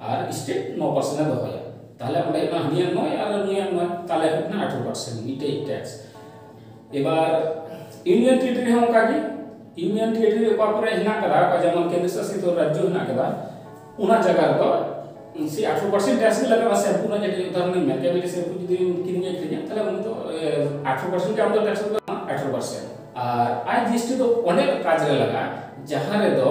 ᱟᱨ ᱥᱴᱮᱴ ᱱᱚ ᱯᱟᱨᱥᱮᱱᱴ ᱮ ᱫᱚᱦᱚᱭᱟ᱾ ᱛᱟᱦᱞᱮ ᱚᱸᱰᱮ ᱦᱩᱭᱩᱜ ᱠᱟᱱᱟ ᱦᱟᱹᱱᱤᱭᱟᱜ ᱱᱚᱭ ᱟᱨ ᱱᱩᱭᱟᱜ ᱱᱚᱭ, ᱛᱟᱦᱞᱮ ᱦᱩᱭᱩᱜ ᱠᱟᱱᱟ ᱟᱴᱷᱨᱚ ᱯᱟᱨᱥᱮᱱᱴ ᱢᱤᱫᱴᱮᱡ ᱴᱮᱠᱥ᱾ ᱮᱵᱟᱨ ᱤᱭᱩᱱᱤᱭᱚᱱ ᱴᱮᱨᱤᱴᱚᱨᱤ ᱦᱚᱸ ᱚᱱᱠᱟ ᱜᱮ, ᱤᱭᱩᱱᱤᱭᱚᱱ ᱴᱮᱨᱤᱴᱚᱨᱤ ᱚᱠᱟ ᱠᱚᱨᱮ ᱦᱮᱱᱟᱜ ᱠᱟᱫᱟ, ᱚᱠᱟ ᱡᱮᱢᱚᱱ ᱠᱮᱱᱫᱨᱚ ᱥᱟᱥᱤᱛ ᱨᱟᱡᱽᱡᱚ ᱦᱮᱱᱟᱜ ᱠᱟᱫᱟ, ᱚᱱᱟ ᱡᱟᱭᱜᱟ ᱨᱮᱫᱚ ᱥᱮ ᱟᱴᱷᱨᱚ ᱯᱟᱨᱥᱮᱱᱴ ᱴᱮᱠᱥ ᱜᱮ ᱞᱟᱜᱟᱜᱼᱟ ᱥᱮᱢᱯᱩ ᱨᱮᱱᱟᱜ᱾ ᱡᱮᱴᱟ ᱩᱫᱟᱦᱚᱨᱚᱱ ᱤᱧ ᱢᱮᱱ ᱠᱮᱫ, ᱢᱤᱫᱴᱮᱱ ᱥᱮᱢᱯᱩ ᱡᱩᱫᱤ ᱠᱤᱨᱤᱧ ᱟᱹᱠᱷᱨᱤᱧᱟ, ᱛᱟᱦᱚᱞᱮ ᱩᱱᱤ ᱫᱚ ᱟᱴᱷᱨᱚ ᱯᱟᱨᱥᱮᱱᱴ ᱜᱮ ᱟᱢ ᱫᱚ ᱴᱮᱠᱥ ᱞᱟᱜᱟᱜᱼᱟ, ᱟᱴᱷᱨᱚ percent. R I G S T ᱫᱚ ᱚᱱᱮ ᱠᱟᱡᱽ ᱨᱮ ᱞᱟᱜᱟᱜᱼᱟ, ᱡᱟᱦᱟᱸ ᱨᱮᱫᱚ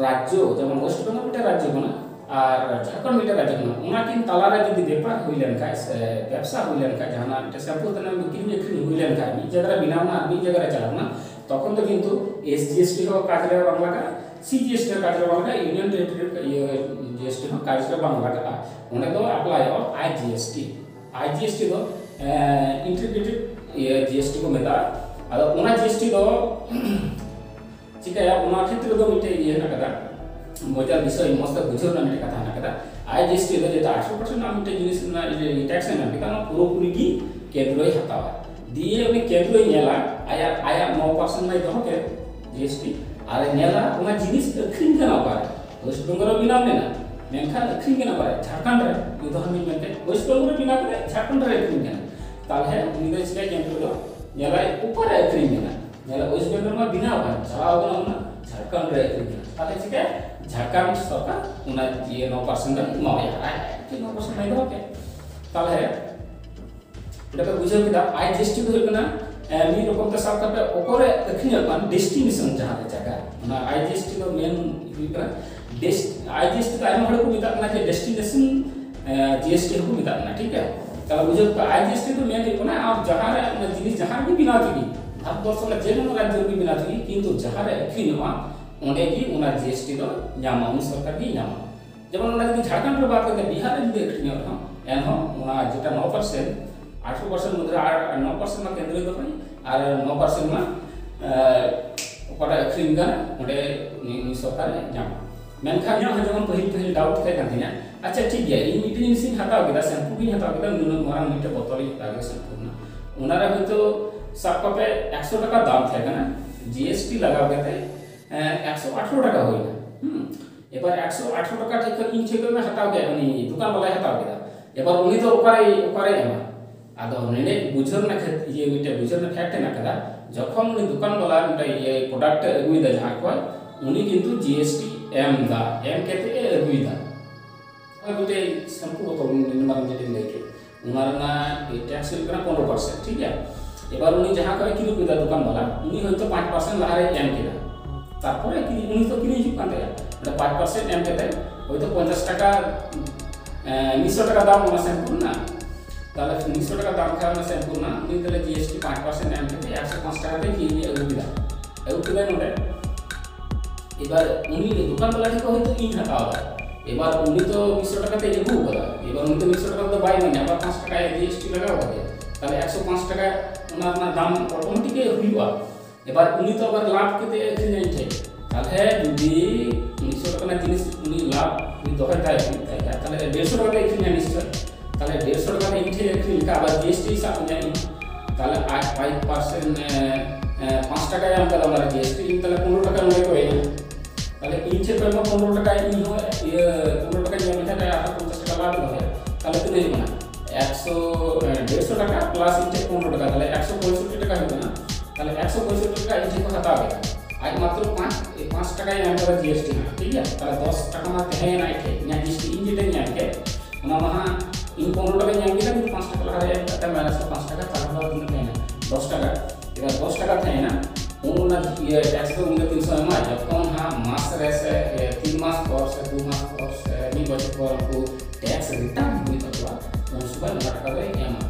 ᱨᱟᱡᱽᱡᱚ, ᱡᱮᱢᱚᱱ ᱳᱭᱮᱥᱴ ᱵᱮᱝᱜᱚᱞ ᱢᱤᱫᱴᱮᱱ ᱨᱟᱡᱽᱡᱚ ᱠᱟᱱᱟ ᱟᱨ ᱡᱷᱟᱲᱠᱷᱚᱸᱰ ᱢᱤᱫᱴᱮᱱ ᱨᱟᱡᱽᱡᱚ ᱠᱟᱱᱟ, ᱚᱱᱟᱠᱤᱱ ᱛᱟᱞᱟᱨᱮ ᱡᱩᱫᱤ ᱵᱮᱯᱟᱨ ᱦᱩᱭ ᱞᱮᱱᱠᱷᱟᱡ ᱥᱮ ᱵᱮᱵᱽᱥᱟ ᱦᱩᱭ ᱞᱮᱱᱠᱷᱟᱡ, ᱡᱟᱦᱟᱱᱟᱜ ᱢᱤᱫᱴᱮᱱ ᱥᱮᱢᱯᱩ ᱛᱮᱱᱟᱜ ᱠᱤᱨᱤᱧ ᱟᱹᱠᱷᱨᱤᱧ ᱦᱩᱭ ᱞᱮᱱᱠᱷᱟᱡ, ᱢᱤᱫ ᱡᱟᱭᱜᱟ ᱨᱮ ᱵᱮᱱᱟᱣ ᱮᱱᱟ ᱟᱨ ᱢᱤᱫ ᱡᱟᱭᱜᱟ ᱨᱮ ᱪᱟᱞᱟᱣ ᱮᱱᱟ, ᱛᱚᱠᱷᱚᱱ ᱫᱚ ᱠᱤᱱᱛᱩ ᱮᱥ ᱡᱤ ᱮᱥ ᱴᱤ ᱦᱚᱸ ᱠᱟᱡᱽ ᱨᱮ ᱵᱟᱝ ᱞᱟᱜᱟᱜᱼᱟ, ᱥᱤ ᱡᱤ ᱮᱥ ᱴᱤ ᱦᱚᱸ ᱠᱟᱡᱽ ᱨᱮ ᱵᱟᱝ ᱞᱟᱜᱟᱜᱼᱟ, ᱤᱭᱩᱱᱤᱭᱚᱱ ᱴᱮᱨᱤᱴᱚᱨᱤ, ᱤᱭᱟᱹ, ᱡᱤ ᱮᱥ ᱴᱤ ᱦᱚᱸ ᱠᱟᱡᱽ ᱨᱮ ᱵᱟᱝ ᱞᱟᱜᱟᱜᱼᱟ᱾ ᱚᱸᱰᱮ ᱫᱚ ᱮᱯᱞᱟᱭᱚᱜᱼᱟ ᱟᱭ ᱡᱤ ᱮᱥ ᱴᱤ᱾ ᱟᱭ ᱡᱤ ᱮᱥ ᱴᱤ ᱫᱚ ᱤᱱᱴᱤᱜᱨᱮᱴᱮᱰ ᱤᱭᱟᱹ ᱡᱤ ᱮᱥ ᱴᱤ ᱠᱚ ᱢᱮᱛᱟᱜᱼᱟ᱾ ᱟᱫᱚ ᱚᱱᱟ ᱡᱤ ᱮᱥ ᱴᱤ ᱫᱚ ᱪᱤᱠᱟᱹᱭᱟ, ᱚᱱᱟ ᱠᱷᱮᱛᱨᱮ ᱫᱚ ᱢᱤᱫᱴᱮᱡ ᱤᱭᱟᱹ ᱦᱮᱱᱟᱜ ᱠᱟᱫᱟ, ᱢᱚᱡᱟ ᱵᱤᱥᱚᱭ ᱢᱚᱡᱽ ᱛᱮ ᱵᱩᱡᱷᱟᱹᱣ ᱨᱮᱱᱟᱜ ᱢᱤᱫᱴᱮᱡ ᱠᱟᱛᱷᱟ ᱦᱮᱱᱟᱜ ᱠᱟᱫᱟ᱾ ᱟᱭ ᱡᱤ ᱮᱥ ᱴᱤ ᱫᱚ ᱡᱮᱴᱟ ᱟᱴᱷᱨᱚ ᱯᱟᱨᱥᱮᱱᱴ ᱨᱮᱱᱟᱜ ᱢᱤᱫᱴᱮᱡ ᱡᱤᱱᱤᱥ ᱨᱮᱱᱟᱜ ᱴᱮᱠᱥ ᱮ ᱧᱟᱢ ᱠᱮᱫᱟ, ᱚᱱᱟ ᱯᱩᱨᱟᱹᱯᱩᱨᱤ ᱜᱮ ᱠᱮᱱᱫᱨᱚᱭ ᱦᱟᱛᱟᱣᱟ᱾ ᱫᱤᱭᱮ ᱩᱱᱤ ᱠᱮᱱᱫᱨᱚᱭ ᱧᱮᱞᱟ, ᱟᱭᱟᱜ, ᱟᱭᱟᱜ ᱱᱚ ᱯᱟᱨᱥᱮᱱᱴ ᱢᱟᱭ ᱫᱚᱦᱚ ᱠᱮᱫ ᱡᱤ ᱮᱥ ᱴᱤ, ᱟᱨ ᱮ ᱧᱮᱞᱟ ᱚᱱᱟ ᱡᱤᱱᱤᱥ ᱟᱹᱠᱷᱨᱤᱧ ᱠᱟᱱᱟ ᱚᱠᱟᱨᱮ᱾ ᱳᱭᱮᱥᱴ ᱵᱮᱝᱜᱚᱞ ᱨᱮ ᱵᱮᱱᱟᱣ ᱞᱮᱱᱟ, ᱢᱮᱱᱠᱷᱟᱱ ᱟᱹᱠᱷᱨᱤᱧ ᱠᱟᱱᱟ ᱚᱠᱟᱨᱮ? ᱡᱷᱟᱲᱠᱷᱚᱸᱰ ᱨᱮ᱾ ᱩᱫᱟᱦᱚᱨᱚᱱ ᱤᱧ ᱢᱮᱱ ᱠᱮᱫ, ᱳᱭᱮᱥᱴ ᱵᱮᱝᱜᱚᱞ ᱨᱮ ᱵᱮᱱᱟᱣ ᱠᱟᱛᱮ ᱡᱷᱟᱲᱠᱷᱚᱸᱰ ᱨᱮ ᱟᱹᱠᱷᱨᱤᱧ ᱠᱟᱱᱟ᱾ ᱛᱟᱦᱚᱞᱮ ᱩᱱᱤ ᱫᱚ ᱪᱤᱠᱟᱹᱭ? ᱠᱮᱱᱫᱨᱚ ᱫᱚ ᱧᱮᱞᱟᱭ ᱚᱠᱟᱨᱮ ᱟᱹᱠᱷᱨᱤᱧ ᱠᱟᱱᱟ᱾ ᱧᱮᱞᱟ ᱳᱭᱮᱥᱴ ᱵᱮᱝᱜᱚᱞ ᱢᱟ ᱵᱮᱱᱟᱣ ᱠᱟᱱ, ᱪᱟᱞᱟᱣ ᱠᱟᱱᱟ ᱚᱱᱟ ᱡᱷᱟᱲᱠᱷᱚᱸᱰ ᱨᱮ ᱟᱹᱠᱷᱨᱤᱧ ᱠᱟᱱᱟ᱾ ᱛᱟᱦᱚᱞᱮ ᱪᱤᱠᱟᱹᱭ? ᱡᱷᱟᱲᱠᱷᱚᱸᱰ ᱥᱚᱨᱠᱟᱨ ᱚᱱᱟ ᱤᱭᱟᱹ ᱱᱚ ᱯᱟᱨᱥᱮᱱᱴ ᱫᱚᱭ ᱮᱢᱟᱣᱟᱭᱟ, ᱟᱡ ᱟᱡ ᱛᱮ ᱱᱚ ᱯᱟᱨᱥᱮᱱᱴ ᱵᱟᱭ ᱫᱚᱦᱚ ᱠᱮᱫ᱾ ᱛᱟᱦᱚᱞᱮ ᱚᱸᱰᱮ ᱯᱮ ᱵᱩᱡᱷᱟᱹᱣ ᱠᱮᱫᱟ, ᱟᱭ ᱡᱤ ᱮᱥ ᱴᱤ ᱫᱚ ᱦᱩᱭᱩᱜ ᱠᱟᱱᱟ, ᱮ, ᱢᱤᱫ ᱨᱚᱠᱚᱢ ᱛᱮ ᱥᱟᱵ ᱠᱟᱛᱮ ᱚᱠᱚᱨᱮ ᱟᱹᱠᱷᱨᱤᱧᱚᱜ ᱠᱟᱱ ᱰᱮᱥᱴᱤᱱᱮᱥᱚᱱ ᱡᱟᱦᱟᱸ ᱨᱮ ᱡᱟᱭᱜᱟ, ᱚᱱᱟ ᱟᱭ ᱡᱤ ᱮᱥ ᱴᱤ ᱫᱚ ᱢᱮᱱ ᱦᱩᱭᱩᱜ ᱠᱟᱱᱟ᱾ ᱰᱮᱥ-, ᱟᱭ ᱡᱤ ᱮᱥ ᱴᱤ ᱫᱚ ᱟᱭᱢᱟ ᱦᱚᱲ ᱠᱚ ᱢᱮᱛᱟᱜ ᱠᱟᱱᱟ ᱡᱮ ᱰᱮᱥᱴᱤᱱᱮᱥᱚᱱ, ᱮ, ᱡᱤ ᱮᱥ ᱴᱤ ᱦᱚᱸᱠᱚ ᱢᱮᱛᱟᱜ ᱠᱟᱱᱟ, ᱴᱷᱤᱠ ᱜᱮᱭᱟ᱾ ᱛᱟᱦᱞᱮ ᱵᱩᱡᱷᱟᱹᱣ ᱯᱮ, ᱟᱭ ᱡᱤ ᱮᱥ ᱴᱤ ᱫᱚ ᱢᱮᱱ ᱦᱩᱭᱩᱜ ᱠᱟᱱᱟ ᱟᱢ ᱡᱟᱦᱟᱸ ᱨᱮ ᱚᱱᱟ ᱡᱤᱱᱤᱥ ᱡᱟᱦᱟᱸ ᱨᱮᱜᱮ ᱵᱮᱱᱟᱣ ᱛᱮᱜᱮ, ᱵᱷᱟᱨᱚᱛ ᱵᱚᱨᱥᱚ ᱨᱮ ᱡᱮ ᱠᱳᱱᱳ ᱨᱟᱡᱽᱡᱚ ᱨᱮᱜᱮ ᱵᱮᱱᱟᱣ ᱛᱮᱜᱮ, ᱠᱤᱱᱛᱩ ᱡᱟᱦᱟᱸ ᱨᱮ ᱟᱹᱠᱷᱨᱤᱧᱚᱜᱼᱟ ᱚᱸᱰᱮ ᱜᱮ ᱚᱱᱟ ᱡᱤ ᱮᱥ ᱴᱤ ᱫᱚ ᱧᱟᱢᱟ, ᱩᱱᱤ ᱥᱚᱨᱠᱟᱨ ᱜᱮᱭ ᱧᱟᱢᱟ᱾ ᱡᱮᱢᱚᱱ ᱚᱱᱟ ᱡᱩᱫᱤ ᱡᱷᱟᱲᱠᱷᱚᱸᱰ ᱨᱮ ᱵᱟᱫ ᱠᱟᱛᱮ ᱵᱤᱦᱟᱨ ᱨᱮ ᱡᱩᱫᱤ ᱟᱹᱠᱷᱨᱤᱧᱚᱜ ᱨᱮᱦᱚᱸ, ᱮᱱᱦᱚᱸ ᱚᱱᱟ ᱡᱮᱴᱟ ᱱᱚ ᱯᱟᱨᱥᱮᱱᱴ, ᱟᱴᱷᱨᱚ ᱯᱟᱨᱥᱮᱱᱴ ᱢᱚᱫᱽᱫᱷᱮ ᱨᱮ ᱟᱨ ᱱᱚ ᱯᱟᱨᱥᱮᱱᱴ ᱢᱟ ᱠᱮᱱᱫᱨᱚᱭ ᱫᱚᱦᱚᱭ, ᱟᱨ ᱱᱚ ᱯᱟᱨᱥᱮᱱᱴ ᱢᱟ, ᱮ, ᱚᱠᱟᱴᱟᱜ ᱟᱹᱠᱷᱨᱤᱧ ᱠᱟᱱᱟ ᱚᱸᱰᱮ ᱩᱱᱤ, ᱩᱱᱤ ᱥᱚᱨᱠᱟᱨᱮ ᱧᱟᱢᱟ᱾ ᱢᱮᱱᱠᱷᱟᱱ ᱤᱧᱟᱹᱜ ᱦᱚᱸ ᱡᱮᱢᱚᱱ ᱯᱟᱹᱦᱤᱞ ᱯᱟᱹᱦᱤᱞ ᱰᱟᱣᱩᱴ ᱛᱟᱦᱮᱸ ᱠᱟᱱ ᱛᱤᱧᱟ, ᱟᱪᱪᱷᱟ ᱴᱷᱤᱠ ᱜᱮᱭᱟ, ᱤᱧ ᱢᱤᱫᱴᱮᱱ ᱡᱤᱱᱤᱥᱤᱧ ᱦᱟᱛᱟᱣ ᱠᱮᱫᱟ, ᱥᱮᱢᱯᱩ ᱜᱤᱧ ᱦᱟᱛᱟᱣ ᱠᱮᱫᱟ, ᱱᱩᱱᱟᱹᱜ ᱢᱟᱨᱟᱝ ᱢᱤᱫᱴᱮᱱ ᱵᱚᱛᱚᱞᱤᱧ ᱦᱟᱛᱟᱣ ᱠᱮᱫᱟ ᱥᱮᱢᱯᱩ ᱨᱮᱱᱟᱜ, ᱚᱱᱟᱨᱮ ᱦᱚᱭᱛᱳ ᱥᱟᱵ ᱠᱟᱜ ᱯᱮ ᱮᱠᱥᱚ ᱴᱟᱠᱟ ᱫᱟᱢ ᱛᱟᱦᱮᱸ ᱠᱟᱱᱟ, ᱡᱤ ᱮᱥ ᱴᱤ ᱞᱟᱜᱟᱣ ᱠᱟᱛᱮ, ᱮ, ᱮᱠᱥᱚ ᱟᱴᱷᱨᱚ ᱴᱟᱠᱟ ᱦᱩᱭᱱᱟ᱾ ᱦᱩᱸ, ᱮᱵᱟᱨ ᱮᱠᱥᱚ ᱟᱴᱷᱨᱚ ᱴᱟᱠᱟ ᱴᱷᱮᱡ ᱠᱷᱚᱱ ᱤᱧ ᱴᱷᱮᱡ ᱠᱷᱚᱱ ᱦᱟᱛᱟᱣ ᱠᱮᱫ, ᱩᱱᱤ ᱫᱚᱠᱟᱱ ᱵᱟᱞᱟᱭ ᱦᱟᱛᱟᱣ ᱠᱮᱫᱟ᱾ ᱮᱵᱟᱨ ᱩᱱᱤ ᱫᱚ ᱚᱠᱟᱨᱮ, ᱚᱠᱟᱨᱮ ᱮᱢᱟ? ᱟᱫᱚ ᱱᱚᱰᱮ ᱵᱩᱡᱷᱟᱹᱣ ᱨᱮᱱᱟᱜ ᱠᱷᱮᱛ-, ᱤᱭᱟᱹ ᱢᱤᱫᱴᱮᱡ ᱵᱩᱡᱷᱟᱹᱣ ᱨᱮᱱᱟᱜ ᱯᱷᱮᱠᱴ ᱦᱮᱱᱟᱜ ᱠᱟᱫᱟ, ᱡᱚᱠᱷᱚᱱ ᱩᱱᱤ ᱫᱚᱠᱟᱱ ᱵᱟᱞᱟ ᱢᱤᱫᱴᱮᱡ ᱤᱭᱟᱹ ᱯᱨᱚᱰᱟᱠᱴ ᱮ ᱟᱹᱜᱩᱭᱮᱫᱟ ᱡᱟᱦᱟᱸ ᱠᱷᱚᱡ, ᱩᱱᱤ ᱠᱤᱱᱛᱩ ᱡᱤ ᱮᱥ ᱴᱤ ᱮᱢ ᱫᱟ, ᱮᱢ ᱠᱟᱛᱮ ᱮ ᱟᱹᱜᱩᱭᱮᱫᱟ᱾ ᱱᱚᱜᱼᱚᱭ ᱢᱤᱫᱴᱮᱡ ᱥᱮᱢᱯᱩ ᱵᱚᱛᱚᱞ ᱱᱤᱱ ᱢᱟᱨᱟᱝ ᱡᱮᱴᱟᱧ ᱞᱟᱹᱭ ᱠᱮᱫ, ᱚᱱᱟ ᱨᱮᱱᱟᱜ ᱴᱮᱠᱥ ᱦᱩᱭᱩᱜ ᱠᱟᱱᱟ ᱯᱚᱱᱨᱚ ᱯᱟᱨᱥᱮᱱᱴ, ᱴᱷᱤᱠ ᱜᱮᱭᱟ᱾ ᱮᱵᱟᱨ ᱩᱱᱤ ᱡᱟᱦᱟᱸ ᱠᱷᱚᱱ ᱠᱤᱨᱤᱧ ᱠᱮᱫᱟ ᱫᱚᱠᱟᱱ ᱵᱟᱞᱟ, ᱩᱱᱤ ᱦᱚᱭᱛᱳ ᱯᱟᱸᱪ ᱯᱟᱨᱥᱮᱱᱴ ᱞᱟᱦᱟᱨᱮᱭ ᱮᱢ ᱠᱮᱫᱟ, ᱛᱟᱨᱯᱚᱨᱮ ᱠᱤᱨᱤᱧ, ᱩᱱᱤ ᱛᱚ ᱠᱤᱨᱤᱧ ᱦᱤᱡᱩᱜ ᱠᱟᱱ ᱛᱟᱭᱟ, ᱚᱸᱰᱮ ᱯᱟᱸᱪ ᱯᱟᱨᱥᱮᱱᱴ ᱮᱢ ᱠᱟᱛᱮ ᱦᱚᱭᱛᱳ ᱯᱚᱧᱪᱟᱥ ᱴᱟᱠᱟ, ᱮᱸ, ᱢᱤᱫᱥᱚ ᱴᱟᱠᱟ ᱫᱟᱢ ᱚᱱᱟ ᱥᱮᱢᱯᱩ ᱨᱮᱱᱟᱜ, ᱛᱟᱦᱚᱞᱮ ᱢᱤᱫᱥᱚ ᱴᱟᱠᱟ ᱫᱟᱢ ᱠᱷᱟᱱ ᱚᱱᱟ ᱥᱮᱢᱯᱩ ᱨᱮᱱᱟᱜ, ᱩᱱᱤ ᱛᱟᱦᱚᱞᱮ ᱡᱤ ᱮᱥ ᱴᱤ ᱯᱟᱸᱪ ᱯᱟᱨᱥᱮᱱᱴ ᱮᱢ ᱠᱟᱛᱮ ᱮᱠᱥᱚ ᱯᱟᱸᱪ ᱴᱟᱠᱟ ᱛᱮ ᱠᱤᱨᱤᱧ ᱟᱹᱜᱩ ᱠᱮᱫᱟ, ᱟᱹᱜᱩ ᱠᱮᱫᱟᱭ ᱱᱚᱰᱮ᱾ ᱮᱵᱟᱨ ᱩᱱᱤ ᱫᱚᱠᱟᱱ ᱵᱟᱞᱟ ᱴᱷᱮᱱ ᱠᱷᱚᱱ ᱦᱚᱭᱛᱳ ᱤᱧ ᱦᱟᱛᱟᱣ ᱮᱫᱟ, ᱮᱵᱟᱨ ᱩᱱᱤ ᱛᱚ ᱢᱤᱫᱥᱚ ᱴᱟᱠᱟ ᱛᱮᱭ ᱟᱹᱜᱩ ᱟᱠᱟᱫᱟ, ᱮᱵᱟᱨ ᱩᱱᱤ ᱫᱚ ᱢᱤᱫᱥᱚ ᱴᱟᱠᱟ ᱫᱚ ᱵᱟᱭ ᱮᱢᱟᱹᱧᱟ, ᱟᱵᱟᱨ ᱯᱟᱸᱪ ᱴᱟᱠᱟ ᱡᱤ ᱮᱥ ᱴᱤ ᱞᱟᱜᱟᱣ ᱠᱟᱫᱮᱭᱟ, ᱛᱟᱦᱚᱞᱮ ᱮᱠᱥᱚ ᱯᱟᱸᱪ ᱴᱟᱠᱟ ᱚᱱᱟ ᱨᱮᱱᱟᱜ ᱫᱟᱢ ᱚᱴᱳᱢᱮᱴᱤᱠ ᱜᱮ ᱦᱩᱭᱩᱜᱼᱟ᱾ ᱮᱵᱟᱨ ᱩᱱᱤ ᱛᱚ ᱟᱵᱟᱨ ᱞᱟᱵᱷ ᱠᱟᱛᱮ ᱟᱹᱠᱷᱨᱤᱧᱟ ᱤᱧ ᱴᱷᱮᱱ, ᱛᱟᱦᱚᱞᱮ ᱡᱩᱫᱤ ᱢᱤᱫᱥᱚ ᱴᱟᱠᱟ ᱨᱮᱱᱟᱜ ᱡᱤᱱᱤᱥ ᱩᱱᱤ ᱞᱟᱵᱷ ᱩᱱᱤ ᱫᱚᱦᱚᱭ ᱛᱟᱭ ᱦᱩᱭᱩᱜ ᱛᱟᱭ ᱠᱷᱟᱡ, ᱛᱟᱦᱚᱞᱮ ᱰᱮᱲᱥᱚ ᱴᱟᱠᱟ ᱛᱮ ᱟᱹᱠᱷᱨᱤᱧᱟ ᱱᱤᱥᱪᱚᱭ᱾ ᱛᱟᱦᱚᱞᱮ ᱰᱮᱲᱥᱚ ᱴᱟᱠᱟ ᱛᱮ ᱤᱧ ᱴᱷᱮᱱ ᱟᱹᱠᱷᱨᱤᱧ ᱞᱮᱠᱷᱟᱱ ᱟᱵᱟᱨ ᱡᱤ ᱮᱥ ᱴᱤ ᱥᱟᱵ ᱤᱧᱟ ᱤᱧ, ᱛᱟᱦᱚᱞᱮ ᱟᱡ ᱯᱟᱸᱪ ᱯᱟᱨᱥᱮᱱᱴ, ᱮ, ᱮ, ᱯᱟᱸᱪ ᱴᱟᱠᱟᱭ ᱮᱢ ᱠᱟᱫᱟ ᱚᱱᱟ ᱨᱮ ᱡᱤ ᱮᱥ ᱴᱤ, ᱤᱧ ᱛᱟᱦᱚᱞᱮ ᱯᱚᱱᱨᱚ ᱴᱟᱠᱟ ᱱᱚᱰᱮ ᱠᱚᱭᱮᱧᱟ᱾ ᱛᱟᱦᱚᱞᱮ ᱤᱧ ᱴᱷᱮᱱ ᱠᱷᱚᱱ ᱢᱟ ᱯᱚᱱᱨᱚ ᱴᱟᱠᱟ, ᱤᱧ ᱦᱚᱸ ᱤᱭᱟᱹ ᱯᱚᱱᱨᱚ ᱴᱟᱠᱟᱧ ᱮᱢ ᱞᱮᱠᱷᱟᱱ ᱟᱨᱦᱚᱸ ᱯᱚᱧᱪᱟᱥ ᱴᱟᱠᱟ ᱞᱟᱵᱷ ᱮ ᱫᱚᱦᱚᱭᱟ᱾ ᱛᱟᱦᱚᱞᱮ ᱛᱤᱱᱟᱹᱜ ᱦᱩᱭᱩᱜ ᱠᱟᱱᱟ? ᱮᱠᱥᱚ, ᱮ, ᱰᱮᱲᱥᱚ ᱴᱟᱠᱟ ᱯᱞᱟᱥ ᱤᱧ ᱴᱷᱮᱱ ᱯᱚᱱᱨᱚ ᱴᱟᱠᱟ, ᱛᱟᱦᱚᱞᱮ ᱮᱠᱥᱚ ᱯᱚᱸᱭᱥᱚᱴᱴᱤ ᱴᱟᱠᱟ ᱦᱩᱭᱩᱜ ᱠᱟᱱᱟ᱾ ᱛᱟᱦᱚᱞᱮ ᱮᱠᱥᱚ ᱯᱚᱸᱭᱥᱚᱴᱴᱤ ᱴᱟᱠᱟ ᱤᱧ ᱴᱷᱮᱱ ᱠᱚ ᱦᱟᱛᱟᱣ ᱠᱮᱫᱟ, ᱟᱡ ᱢᱟᱛᱨᱚ ᱯᱟᱸᱪ, ᱮ, ᱯᱟᱸᱪ ᱴᱟᱠᱟᱭ ᱮᱢ ᱠᱟᱫᱟ ᱡᱤ ᱮᱥ ᱴᱤ ᱦᱟᱸᱜ, ᱴᱷᱤᱠ ᱜᱮᱭᱟ? ᱛᱟᱦᱚᱞᱮ ᱫᱚᱥ ᱴᱟᱠᱟ ᱢᱟ ᱛᱟᱦᱮᱸᱭᱮᱱᱟ ᱟᱡ ᱴᱷᱮᱱ, ᱤᱧᱟᱹᱜ ᱡᱤ ᱮᱥ ᱴᱤ ᱤᱧ ᱡᱮᱴᱟᱧ ᱧᱟᱢ ᱠᱮᱫ, ᱚᱱᱟ ᱢᱟ ᱦᱟᱸᱜ ᱤᱧ ᱯᱚᱱᱨᱚ ᱴᱟᱠᱟᱧ ᱧᱟᱢ ᱠᱮᱫᱟ, ᱠᱤᱱᱛᱩ ᱯᱟᱸᱪ ᱴᱟᱠᱟ ᱞᱟᱦᱟᱨᱮ ᱮᱢ ᱠᱟᱛᱮ ᱢᱟᱭᱱᱟᱥ ᱯᱟᱸᱪ ᱴᱟᱠᱟ, ᱛᱟᱦᱚᱞᱮ ᱫᱚ ᱛᱤᱱᱟᱹᱜ ᱛᱟᱦᱮᱸᱭᱮᱱᱟ? ᱫᱚᱥ ᱴᱟᱠᱟ᱾ ᱮᱵᱟᱨ ᱫᱚᱥ ᱴᱟᱠᱟ ᱛᱟᱦᱮᱸᱭᱮᱱᱟ, ᱚᱱᱟ ᱤᱭᱟᱹ ᱴᱮᱠᱥ ᱫᱚ ᱩᱱᱤ ᱫᱚ ᱛᱤᱱ ᱥᱚᱢᱚᱭ ᱮᱢᱟᱭ? ᱡᱚᱠᱷᱚᱱ ᱦᱟᱸᱜ ᱢᱟᱥ ᱨᱮ ᱥᱮ, ᱮ, ᱛᱤᱱ ᱢᱟᱥ ᱯᱚᱨ ᱥᱮ ᱫᱩ ᱢᱟᱥ ᱯᱚᱨ ᱥᱮ ᱢᱤᱫ ᱵᱚᱪᱷᱚᱨ ᱯᱚᱨ ᱩᱱᱠᱩ ᱴᱮᱠᱥ ᱨᱤᱴᱟᱨᱱ ᱦᱩᱭᱩᱜ ᱛᱟᱠᱚᱣᱟ, ᱩᱱ ᱥᱚᱢᱚᱭ ᱚᱱᱟ ᱴᱟᱠᱟ ᱫᱚᱭ ᱮᱢᱟ᱾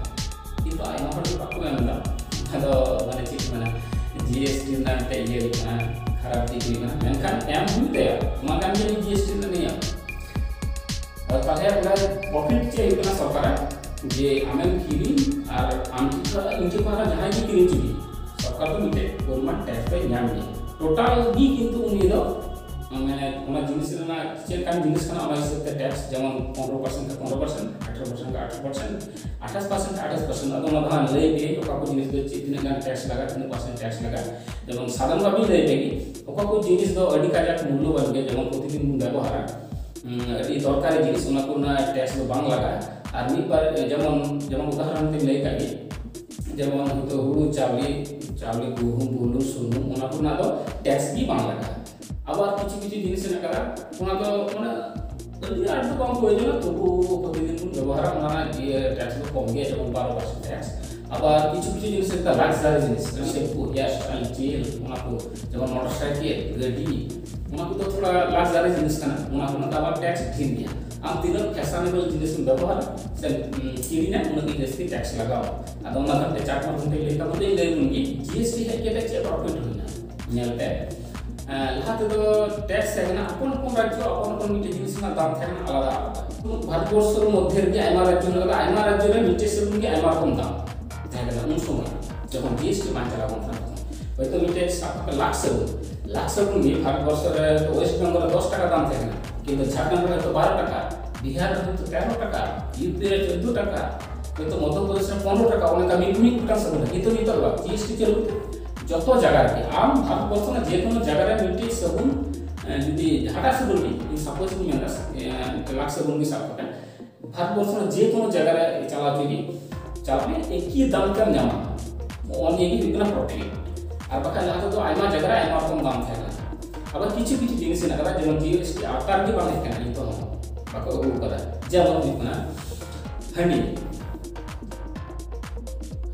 ᱠᱤᱱᱛᱩ ᱟᱭᱢᱟ ᱦᱚᱲ ᱜᱮ ᱵᱟᱠᱚ ᱮᱢ ᱮᱫᱟ᱾ ᱟᱫᱚ ᱢᱟᱱᱮ ᱪᱮᱫ ᱠᱚ ᱢᱮᱱᱟ, ᱡᱤ ᱮᱥ ᱴᱤ ᱨᱮᱱᱟᱜ ᱢᱤᱫᱴᱮᱡ ᱤᱭᱟᱹ ᱦᱩᱭᱩᱜ ᱠᱟᱱᱟ, ᱠᱷᱟᱨᱟᱯ ᱫᱤᱠ ᱦᱩᱭᱩᱜ ᱠᱟᱱᱟ, ᱢᱮᱱᱠᱷᱟᱱ ᱮᱢ ᱦᱩᱭᱩᱜ ᱛᱟᱭᱟ, ᱚᱱᱟ ᱠᱟᱱ ᱜᱮ ᱡᱤ ᱮᱥ ᱴᱤ ᱨᱮᱱᱟᱜ ᱱᱤᱭᱚᱢ᱾ ᱟᱫᱚ ᱛᱟᱦᱞᱮ ᱚᱸᱰᱮ ᱯᱨᱚᱯᱷᱤᱴ ᱪᱮᱫ ᱦᱩᱭᱩᱜ ᱠᱟᱱᱟ ᱥᱚᱨᱠᱟᱨᱟᱜ? ᱡᱮ ᱟᱢᱮᱢ ᱠᱤᱨᱤᱧ ᱟᱨ ᱟᱢ ᱴᱷᱮᱱ ᱠᱷᱚᱱ, ᱤᱧ ᱴᱷᱮᱱ ᱠᱷᱚᱱ ᱟᱨᱦᱚᱸ ᱡᱟᱦᱟᱸᱭ ᱜᱮ ᱠᱤᱨᱤᱧ ᱦᱚᱪᱚ ᱠᱮᱫ, ᱥᱚᱨᱠᱟᱨ ᱫᱚ ᱢᱤᱫᱴᱮᱡ ᱯᱚᱨᱤᱢᱟᱱ ᱴᱮᱠᱥ ᱫᱚᱭ ᱧᱟᱢ ᱜᱮᱭᱟ᱾ ᱴᱳᱴᱟᱞ ᱜᱮ ᱠᱤᱱᱛᱩ ᱩᱱᱤ ᱫᱚ, ᱢᱟᱱᱮ, ᱚᱱᱟ ᱡᱤᱱᱤᱥ ᱨᱮᱱᱟᱜ ᱪᱮᱫ ᱞᱮᱠᱟᱱ ᱡᱤᱱᱤᱥ ᱠᱟᱱᱟ, ᱚᱱᱟ ᱦᱤᱥᱟᱹᱵ ᱛᱮ ᱴᱮᱠᱥ, ᱡᱮᱢᱚᱱ ᱯᱚᱱᱨᱚ ᱯᱟᱨᱥᱮᱱᱴ ᱠᱷᱟᱱ ᱯᱚᱱᱨᱚ ᱯᱟᱨᱥᱮᱱᱴ, ᱟᱴᱷᱨᱚ ᱯᱟᱨᱥᱮᱱᱴ ᱠᱷᱟᱱ ᱟᱴᱷᱨᱚ ᱯᱟᱨᱥᱮᱱᱴ, ᱟᱴᱷᱟᱥ ᱯᱟᱨᱥᱮᱱᱴ, ᱟᱴᱷᱟᱥ ᱯᱟᱨᱥᱮᱱᱴ, ᱟᱫᱚ ᱚᱱᱟ ᱫᱚ ᱦᱟᱸᱜ ᱞᱟᱹᱭ ᱜᱮ ᱚᱠᱟ ᱠᱚ ᱡᱤᱱᱤᱥ ᱫᱚ ᱪᱮᱫ ᱛᱤᱱᱟᱹᱜ ᱜᱟᱱ ᱴᱮᱠᱥ ᱞᱟᱜᱟᱜᱼᱟ, ᱛᱤᱱᱟᱹᱜ ᱯᱟᱨᱥᱮᱱᱴ ᱴᱮᱠᱥ ᱞᱟᱜᱟᱜᱼᱟ᱾ ᱡᱮᱢᱚᱱ ᱥᱟᱫᱷᱟᱨᱚᱱ ᱵᱷᱟᱵᱮᱧ ᱞᱟᱹᱭ ᱞᱮᱜᱮ, ᱚᱠᱟ ᱠᱚ ᱡᱤᱱᱤᱥ ᱫᱚ ᱟᱹᱰᱤ ᱠᱟᱡᱟᱠ ᱢᱩᱞᱞᱚᱵᱟᱱ ᱜᱮᱭᱟ, ᱡᱮᱢᱚᱱ ᱯᱨᱚᱛᱤᱫᱤᱱ ᱵᱚᱱ ᱵᱮᱵᱚᱦᱟᱨᱟ, ᱦᱩᱸ, ᱟᱹᱰᱤ ᱫᱚᱨᱠᱟᱨᱤ ᱡᱤᱱᱤᱥ, ᱚᱱᱟ ᱠᱚᱨᱮᱱᱟᱜ ᱴᱮᱠᱥ ᱫᱚ ᱵᱟᱝ ᱞᱟᱜᱟᱜᱼᱟ᱾ ᱟᱨ ᱢᱤᱫ ᱵᱟᱨ, ᱡᱮᱢᱚᱱ, ᱡᱮᱢᱚᱱ ᱩᱫᱟᱦᱚᱨᱚᱱ ᱛᱮᱧ ᱞᱟᱹᱭ ᱠᱟᱜ ᱜᱮ, ᱡᱮᱢᱚᱱ ᱦᱚᱭᱛᱳ ᱦᱩᱲᱩ, ᱪᱟᱣᱞᱮ, ᱪᱟᱣᱞᱮ, ᱜᱩᱦᱩᱢ, ᱵᱩᱞᱩᱝ, ᱥᱩᱱᱩᱢ, ᱚᱱᱟ ᱠᱚᱨᱮᱱᱟᱜ ᱫᱚ ᱴᱮᱠᱥ ᱜᱮ ᱵᱟᱝ ᱞᱟᱜᱟᱜᱼᱟ᱾ ᱟᱵᱟᱨ ᱠᱤᱪᱷᱩ ᱠᱤᱪᱷᱩ ᱡᱤᱱᱤᱥ ᱦᱮᱱᱟᱜ ᱠᱟᱫᱟ, ᱚᱱᱟ ᱫᱚ ᱢᱟᱱᱮ ᱟᱹᱰᱤ ᱟᱸᱴ ᱫᱚ ᱵᱟᱝ ᱯᱨᱚᱭᱳᱡᱚᱱᱟ, ᱛᱚᱵᱩ ᱯᱨᱚᱛᱤᱫᱤᱱ ᱵᱚᱱ ᱵᱮᱵᱚᱦᱟᱨᱟ, ᱚᱱᱟ ᱨᱮᱱᱟᱜ ᱤᱭᱟᱹ ᱴᱮᱠᱥ ᱫᱚ ᱠᱚᱢ ᱜᱮᱭᱟ, ᱡᱮᱢᱚᱱ ᱵᱟᱨᱚ ᱯᱟᱨᱥᱮᱱᱴ ᱴᱮᱠᱥ᱾ ᱟᱵᱟᱨ ᱠᱤᱪᱷᱩ ᱠᱤᱪᱷᱩ ᱡᱤᱱᱤᱥ ᱦᱮᱱᱟᱜ ᱠᱟᱫᱟ ᱞᱟᱠᱥᱟᱨᱤ ᱡᱤᱱᱤᱥ, ᱥᱮᱢᱯᱩ, ᱦᱮᱭᱟᱨ ᱥᱴᱟᱭᱤᱞ, ᱡᱮᱞ, ᱚᱱᱟ ᱠᱚ, ᱡᱮᱢᱚᱱ ᱢᱚᱴᱚᱨ ᱥᱟᱭᱠᱮᱞ, ᱜᱟᱹᱰᱤ, ᱚᱱᱟ ᱠᱚᱫᱚ ᱛᱷᱚᱲᱟ ᱞᱟᱠᱥᱟᱨᱤ ᱡᱤᱱᱤᱥ ᱠᱟᱱᱟ, ᱚᱱᱟ ᱠᱚᱨᱮᱱᱟᱜ ᱫᱚ ᱟᱵᱟᱨ ᱴᱮᱠᱥ ᱰᱷᱮᱨ ᱜᱮᱭᱟ᱾ ᱟᱢ ᱛᱤᱱᱟᱹᱜ ᱯᱷᱮᱥᱚᱱᱮᱵᱚᱞ ᱡᱤᱱᱤᱥ ᱮᱢ ᱵᱮᱵᱚᱦᱟᱨᱟ ᱥᱮ ᱠᱤᱨᱤᱧᱟ, ᱩᱱᱟᱹᱜ ᱜᱮ ᱡᱟᱹᱥᱛᱤ ᱴᱮᱠᱥ ᱞᱟᱜᱟᱣᱟ᱾ ᱟᱫᱚ ᱚᱱᱟ ᱠᱷᱟᱹᱛᱤᱨ ᱪᱟᱨ ᱯᱟᱸᱪ ᱫᱤᱱ ᱛᱮ ᱞᱟᱹᱭ ᱛᱟᱵᱚᱱ ᱛᱮ ᱞᱟᱹᱭ ᱵᱚᱱ ᱜᱮ, ᱡᱤ ᱮᱥ ᱴᱤ ᱦᱮᱡ ᱠᱟᱛᱮ ᱪᱮᱫ ᱯᱨᱚᱯᱷᱤᱴ ᱦᱩᱭᱱᱟ? ᱧᱮᱞ ᱯᱮ, ᱞᱟᱦᱟ ᱛᱮᱫᱚ ᱴᱮᱠᱥ ᱛᱟᱦᱮᱸ ᱠᱟᱱᱟ, ᱟᱯᱚᱱ ᱟᱯᱚᱱ ᱨᱟᱡᱽᱡᱚ ᱟᱯᱚᱱ ᱟᱯᱚᱱ ᱢᱤᱫᱴᱮᱱ ᱡᱤᱱᱤᱥ ᱨᱮᱱᱟᱜ ᱫᱟᱢ ᱛᱟᱦᱮᱸ ᱠᱟᱱᱟ ᱟᱞᱟᱫᱟ ᱟᱞᱟᱫᱟ᱾ ᱵᱷᱟᱨᱚᱛ ᱵᱚᱨᱥᱚ ᱨᱮ ᱢᱚᱫᱽᱫᱷᱮ ᱨᱮᱜᱮ ᱟᱭᱢᱟ ᱨᱟᱡᱽᱡᱚ ᱢᱮᱱᱟᱜ ᱠᱟᱫᱟ, ᱟᱭᱢᱟ ᱨᱟᱡᱽᱡᱚ ᱨᱮ ᱢᱤᱫᱴᱮᱡ ᱥᱟᱵᱚᱱ ᱜᱮ ᱟᱭᱢᱟ ᱨᱚᱠᱚᱢ ᱫᱟᱢ ᱛᱟᱦᱮᱸ ᱠᱟᱱᱟ ᱩᱱ ᱥᱚᱢᱚᱭ, ᱡᱚᱠᱷᱚᱱ ᱡᱤ ᱮᱥ ᱴᱤ ᱵᱟᱝ ᱪᱟᱞᱟᱣ ᱠᱟᱱ ᱛᱟᱦᱮᱸ᱾ ᱛᱚᱠᱷᱚᱱ ᱦᱚᱭᱛᱳ ᱢᱤᱫᱴᱮᱡ ᱥᱟᱵ ᱠᱟᱜ ᱯᱮ ᱞᱟᱠᱥ ᱥᱟᱵᱚᱱ, ᱞᱟᱠᱥ ᱥᱟᱵᱚᱱ ᱜᱮ ᱵᱷᱟᱨᱚᱛ ᱵᱚᱨᱥᱚ ᱨᱮ ᱳᱭᱮᱥᱴ ᱵᱮᱝᱜᱚᱞ ᱨᱮ ᱫᱚᱥ ᱴᱟᱠᱟ ᱫᱟᱢ ᱛᱟᱦᱮᱸ ᱠᱟᱱᱟ, ᱠᱤᱱᱛᱩ ᱡᱷᱟᱲᱠᱷᱚᱸᱰ ᱨᱮ ᱦᱚᱭᱛᱳ ᱵᱟᱨᱚ ᱴᱟᱠᱟ, ᱵᱤᱦᱟᱨ ᱨᱮ ᱦᱚᱭᱛᱳ ᱛᱮᱨᱚ ᱴᱟᱠᱟ, ᱤᱭᱩ ᱯᱤ ᱨᱮ ᱪᱳᱫᱽᱫᱳ ᱴᱟᱠᱟ, ᱦᱚᱭᱛᱳ ᱢᱚᱫᱽᱫᱷᱚ ᱯᱨᱚᱫᱮᱥ ᱨᱮ ᱯᱚᱱᱨᱚ ᱴᱟᱠᱟ, ᱚᱱᱠᱟ ᱢᱤᱫ ᱢᱤᱫ ᱜᱚᱴᱟᱝ ᱥᱟᱵᱚᱱ ᱨᱮ᱾ ᱠᱤᱱᱛᱩ ᱱᱤᱛᱚᱜ ᱫᱚ ᱡᱤ ᱮᱥ ᱴᱤ ᱪᱟᱹᱞᱩ ᱡᱚᱛᱚ ᱡᱟᱭᱜᱟ ᱨᱮᱜᱮ, ᱟᱢ ᱵᱷᱟᱨᱚᱛ ᱵᱚᱨᱥᱚ ᱨᱮᱱᱟᱜ ᱡᱮ ᱠᱳᱱᱳ ᱡᱟᱭᱜᱟ ᱨᱮ ᱢᱤᱫᱴᱤᱡ ᱥᱟᱵᱚᱱ, ᱮ, ᱡᱩᱫᱤ ᱡᱟᱦᱟᱸᱴᱟᱜ ᱥᱟᱵᱚᱱ ᱜᱮ, ᱤᱧ ᱥᱟᱯᱳᱡᱽ ᱤᱧ ᱢᱮᱱᱫᱟ, ᱮ, ᱞᱟᱠᱥ ᱥᱟᱵᱚᱱ ᱜᱮ ᱥᱟᱵ ᱠᱟᱛᱮ, ᱵᱷᱟᱨᱚᱛ ᱵᱚᱨᱥᱚ ᱨᱮᱱᱟᱜ ᱡᱮ ᱠᱳᱱᱳ ᱡᱟᱭᱜᱟ ᱨᱮ ᱪᱟᱞᱟᱣ ᱦᱚᱪᱚᱭ ᱜᱮ, ᱪᱟᱞᱟᱜ ᱢᱮ, ᱮᱠᱤ ᱫᱟᱢ ᱛᱮᱢ ᱧᱟᱢᱟ᱾ ᱱᱚᱜᱼᱚ ᱱᱤᱭᱟᱹ ᱜᱮ ᱦᱩᱭᱩᱜ ᱠᱟᱱᱟ ᱯᱨᱚᱯᱷᱤᱴ᱾ ᱟᱨ ᱵᱟᱠᱷᱟᱡ ᱞᱟᱦᱟ ᱛᱮᱫᱚ ᱟᱭᱢᱟ ᱡᱟᱭᱜᱟ ᱨᱮ ᱟᱭᱢᱟ ᱨᱚᱠᱚᱢ ᱫᱟᱢ ᱛᱟᱦᱮᱸ ᱠᱟᱱᱟ᱾ ᱟᱵᱟᱨ ᱠᱤᱪᱷᱩ ᱠᱤᱪᱷᱩ ᱡᱤᱱᱤᱥ ᱦᱮᱱᱟᱜ ᱠᱟᱫᱟ, ᱡᱮᱢᱚᱱ ᱡᱤ ᱮᱥ ᱴᱤ ᱟᱣᱛᱟ ᱨᱮᱜᱮ ᱵᱟᱝ ᱦᱮᱡ ᱠᱟᱱᱟ, ᱱᱤᱛᱚᱜ ᱦᱚᱸ ᱵᱟᱠᱚ ᱟᱹᱜᱩ ᱠᱟᱫᱟ᱾ ᱡᱮᱢᱚᱱ ᱦᱩᱭᱩᱜ ᱠᱟᱱᱟ ᱦᱟᱺᱰᱤ,